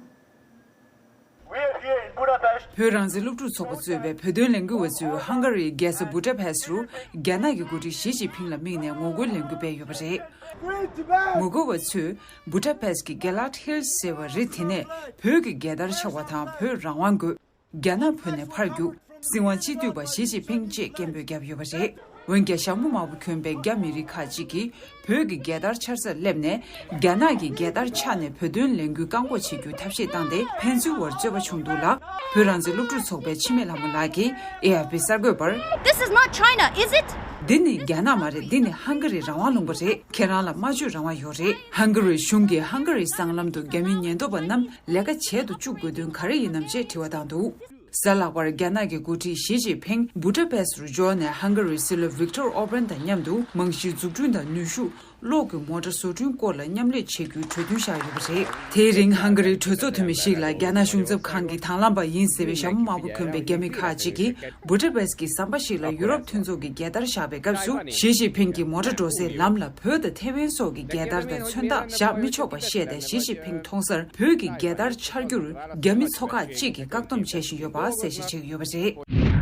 We are here in Budapest. བོད་རང་བཙན་སློབ་ཕྲུག་ཚོགས་པ་གཙོས་པའི་བོད་དོན་ལས་འགུལ་བ་ཚོས་ཧང་ག་རིའི་རྒྱལ་ས་བུ་ཏྲ་ཕེ་སི་རུ་རྒྱ་ནག་གི་འགོ་ཁྲིད་ཞི་ཅིན་ཕིང་ལ་དམིགས་ནས་ངོ་རྒོལ་ལས་འགུལ་སྤེལ་ཡོད་པ་རེད། Free Tibet! ངོ་རྒོལ་བ་ཚོས་བུ་ཏྲ་ཕེ་སི་ཀྱི་གྷེ་ལ་ཐི་ཧིལ་ཟེར་བ་རི་དེ་ནས་བོད་ཀྱི་རྒྱལ་དར་འཕྱར་བ་དང་བོད་རང་དབང་དགོས། རྒྱ་ནག་བོད་ནས་ཕར་རྒྱུགས། སྲིད་དབང་སྤྱི་འཐུས་པ་ཞི་ཅིན་ཕིང་བཅས་སྐད་འབོད་བརྒྱབ་ཡོད་པ་རེད། འོན་ཀྱང་ཞྭ་མོ་དམར་པོ་གྱོན་པའི་རྒྱ་མི་རིགས་ཁག་ཅིག་གིས་བོད་ཀྱི་རྒྱལ་དར་འཕྱར་སར་སླེབས་ནས་རྒྱ་ནག་གི་རྒྱལ་དར་འཕྱར་ནས་བོད་དོན་ལས་འགུལ་བཀག་འགོག་བྱེད་རྒྱུའི་ཐབས་ཤེས་བཏང་སྟེ་ཕན་ཚུན་བར་རྩོད་པ་བྱུང་འདུག་ལ། བོད་རང་བཙན་སློབ་ཕྲུག་ཚོགས་པའི་འཆི་མེད་ལྷ་མོ་ལགས་ཀྱིས་ཨེ་ཨེཕ་པི་གསར་འགོད་པར། This is not China, is it? འདི་ནི་རྒྱ་ནག་མ་རེད། འདི་ནི་ཧང་ག་རིའི་རང་དབང་ལུང་པ་རེད། ཁྱེད་རང་ལ་སྨྲ་བརྗོད་རང་དབང་ཡོད་རེད། ཧང་ག་རིའི་གཞུང་གིས་ཧང་ག་རིའི་སྲང་ལམ་དུ་རྒྱ་མིའི་ཉེན་རྟོག་པ་རྣམས་ལས་ཀ་བྱེད་དུ་བཅུག་དགོས་དོན་ག་རེ་ཡིན་ནམ་ཅེས་དྲི་བ་བཏང་འདུག། གཟའ་ལྷག་པར་རྒྱ་ནག་གི་འགོ་ཁྲིད་ཞི་ཅིན་ཕིང་བུ་ཏྲ་པེ་སི་རུ་འབྱོར་ནས་ཧང་ག་རིའི་སྲིད་བློན་ཝིག་ཏོར་ཨོར་བན་དང་མཉམ་དུ་རྨང་གཞིའི་འཛུགས་སྐྲུན་དང་ནུས་ཤུགས་གློག་གི་མོ་ཊ་བཟོ་སྐྲུན་སྐོར་ལ་མཉམ་ལས་བྱེད་རྒྱུའི་གྲོས་མཐུན་བཞག་ཡོད་པ་རེད། དེའི་རིང་ཧང་ག་རིའི་གྲོས་ཚོགས་འཐུས་མི་ཞིག་ལ་རྒྱ་ནག་གཞུང་ཚབ་ཁང་གི་དྭང་བླངས་པ་ཡིན་ཟེར་བའི་ཞྭ་མོ་དམར་པོ་གྱོན་པའི་རྒྱ་མི་ཁག་ཅིག་གིས་བུ་ཏྲ་པེ་སི་ཀྱི་ཟམ་པ་ཞིག་ལ་ཡུ་རོབ་མཐུན་ཚོགས་ཀྱི་རྒྱལ་དར་བཞག་པའི་སྐབས་སུ་ཞི་ཅིན་ཕིང་གིས་མོ་ཊ་འགྲོ་སའི་ལམ་ལ་བོད་དང་ཐེ་ཝན་སོགས་ཀྱི་རྒྱལ་དར་དང་མཚོན་རྟགས་བཞག་མི་ཆོག་པ་བཤད་དེ། ཞི་ཅིན་ཕིང་མཐོང་སར་བོད་ཀྱི་རྒྱལ་དར་འཕྱར་རྒྱུར་རྒྱ་མི་ཚོ་ཁག་ཅིག་གིས་བཀག་སྡོམ་བྱེད་བཞིན་ཡོད་པ་གསལ་བཤད་བྱེད་ཀྱི་ཡོད་པ་རེད།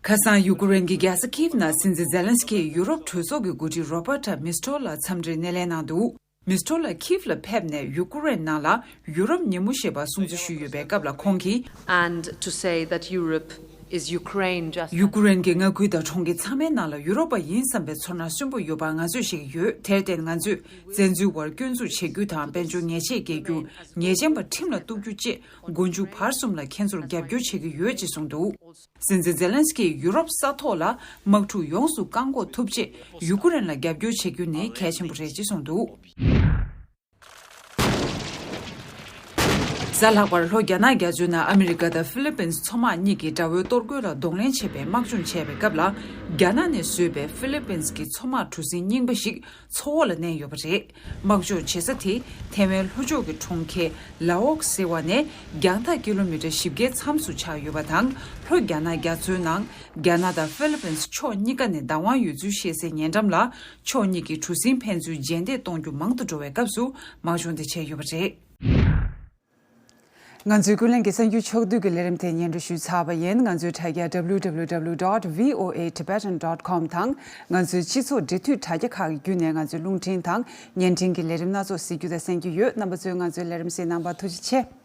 ཁ་སང་ཡུ་ཀེ་རེན་གྱི་རྒྱལ་ས་ཁིབ་ནང་སྲིད་འཛིན་ཛེ་ལན་སི་ཀིས་ཡུ་རོབ་གྲོས་ཚོགས་ཀྱི་འགོ་ཁྲིད་རོ་བྷར་ཊ་མིས་ཏྲོ་ལ་འཚམས་འདྲིའི་སྣེ་ལེན་གནང་འདུག། མིས་ཏྲོ་ལ་ཁིབ་ལ་ཕེབས་ནས་ཡུ་ཀེ་རེན་ནང་ལ་ཡུ་རོབ་ཉིན་མོ་ཞེས་པ་སྲུང་བརྩི་ཞུས་ཡོད་པའི་སྐབས་ལ་ཁོང་གིས། And to say that Europe is Ukraine just ཡུ་ཀེ་རེན་གྱི་མངའ་ཁུལ་དང་གྲོང་ཁྱེར་ཚང་མའི་ནང་ལ་ཡུ་རོབ་པ་ཡིན་བསམ་པའི་ཚོར་སྣང་གསོན་པོ་ཡོད་པ་ང་ཚོས་ཤེས་ཀྱི་ཡོད། དེར་བརྟེན་ང་ཚོས་བཙན་འཛུལ་བར་སྐྱོན་འཛུགས་བྱེད་རྒྱུ་དང་དཔལ་འབྱོར་ཉེས་ཆད་འགེལ་རྒྱུ། ཉེས་ཅན་པ་ཁྲིམས་ལ་གཏུག་རྒྱུ་བཅས་མགོ་མཇུག་བར་གསུམ་ལ་ཁྱེད་ཚོར་རྒྱབ་སྐྱོར་བྱེད་ཀྱི་ཡོད་ཅེས་གསུངས་འདུག། སྲིད་འཛིན་ཛེ་ལན་སི་ཀིས་ཡུ་རོབ་ས་ཐོག་ལ་དམག་འཁྲུག་ཡོངས་སུ་བཀག་འགོག་ཐུབ་ཆེད་ཡུ་ཀེ་རེན་ལ་རྒྱབ་སྐྱོར་བྱེད་རྒྱུ་ནི་གལ་ཆེན་པོ་རེད་ཅེས་གསུངས་འདུག། གཟའ་ལྷག་པར་ལྷོ་རྒྱ་ནག་རྒྱ་མཚོའི་ནང་ཨ་མི་རི་ཀ་དང་ཧྥི་ལི་པིན་མཚོ་དམག་གཉིས་ཀྱིས་དགྲ་བོའི་གཏོར་རྒོལ་ལ་གདོང་ལེན་བྱས་པའི་དམག་སྦྱོང་བྱས་པའི་སྐབས་ལ། རྒྱ་ནག་ནས་བཟོས་པའི་ཧྥི་ལི་པིན་གྱི་མཚོ་དམག་གྲུ་གཟིངས་རྙིང་པ་ཞིག་མཚོ་འོག་ལ་མནན་ཡོད་པ་རེད། དམག་སྦྱོང་བྱེད་ས་དེ་ཐེ་ཝན་ལྷོ་ཕྱོགས་ཀྱི་གྲོང་ཁྱེར་ལའོ་ཁ་ཟེར་བ་ནས་རྒྱང་ཐག་ཀི་ལོ་མི་ཊར་བཞི་བརྒྱའི་མཚམས་སུ་ཆགས་ཡོད་པ་དང་། ལྷོ་རྒྱ་ནག་རྒྱ་མཚོའི་ནང་རྒྱ་ནག་དང་ཧྥི་ལི་པིན་ཕྱོགས་གཉིས་ཀ་ནས་བདག་དབང་ཡོད་ཚུལ་བཤད་སའི་ཉེ་འགྲམ་ལ། ཕྱོགས་གཉིས་ཀྱི་གྲུ་གཟིངས་ཕན་ཚུན་རྗེས་འདེད་གཏོང་རྒྱུ་མང་དུ་འགྲོ་བའི་སྐབས་སུ་དམག་སྦྱོང་དེ་བྱས་ཡོད་པ་རེད། ང་ཚོའི་ཀུན་གླེང་གི་གསར་འགྱུར་ཕྱོགས་བསྡུས་ཀྱི་ལས་རིམ་དེ་སྙན་སྒྲོན་ཞུས་ཚར་བ་ཡིན། ང་ཚོའི་དྲ་རྒྱ་W W W dot V O A Tibetan dot com དང་ང་ཚོའི་སྤྱི་ཚོགས་འབྲེལ་མཐུད་དྲ་རྒྱ་ཁག་གི་བརྒྱུད་ནས་ང་ཚོའི་རླུང་འཕྲིན་དང་བརྙན་འཕྲིན་གྱི་ལས་རིམ་སྣ་ཚོགས་གཟིགས་རྒྱུ་དང་གསན་རྒྱུ་ཡོད། རྣམ་པ་ཚོས་ང་ཚོའི་ལས་རིམ་གཟིགས་གནང་བར་ཐུགས་རྗེ་ཆེ།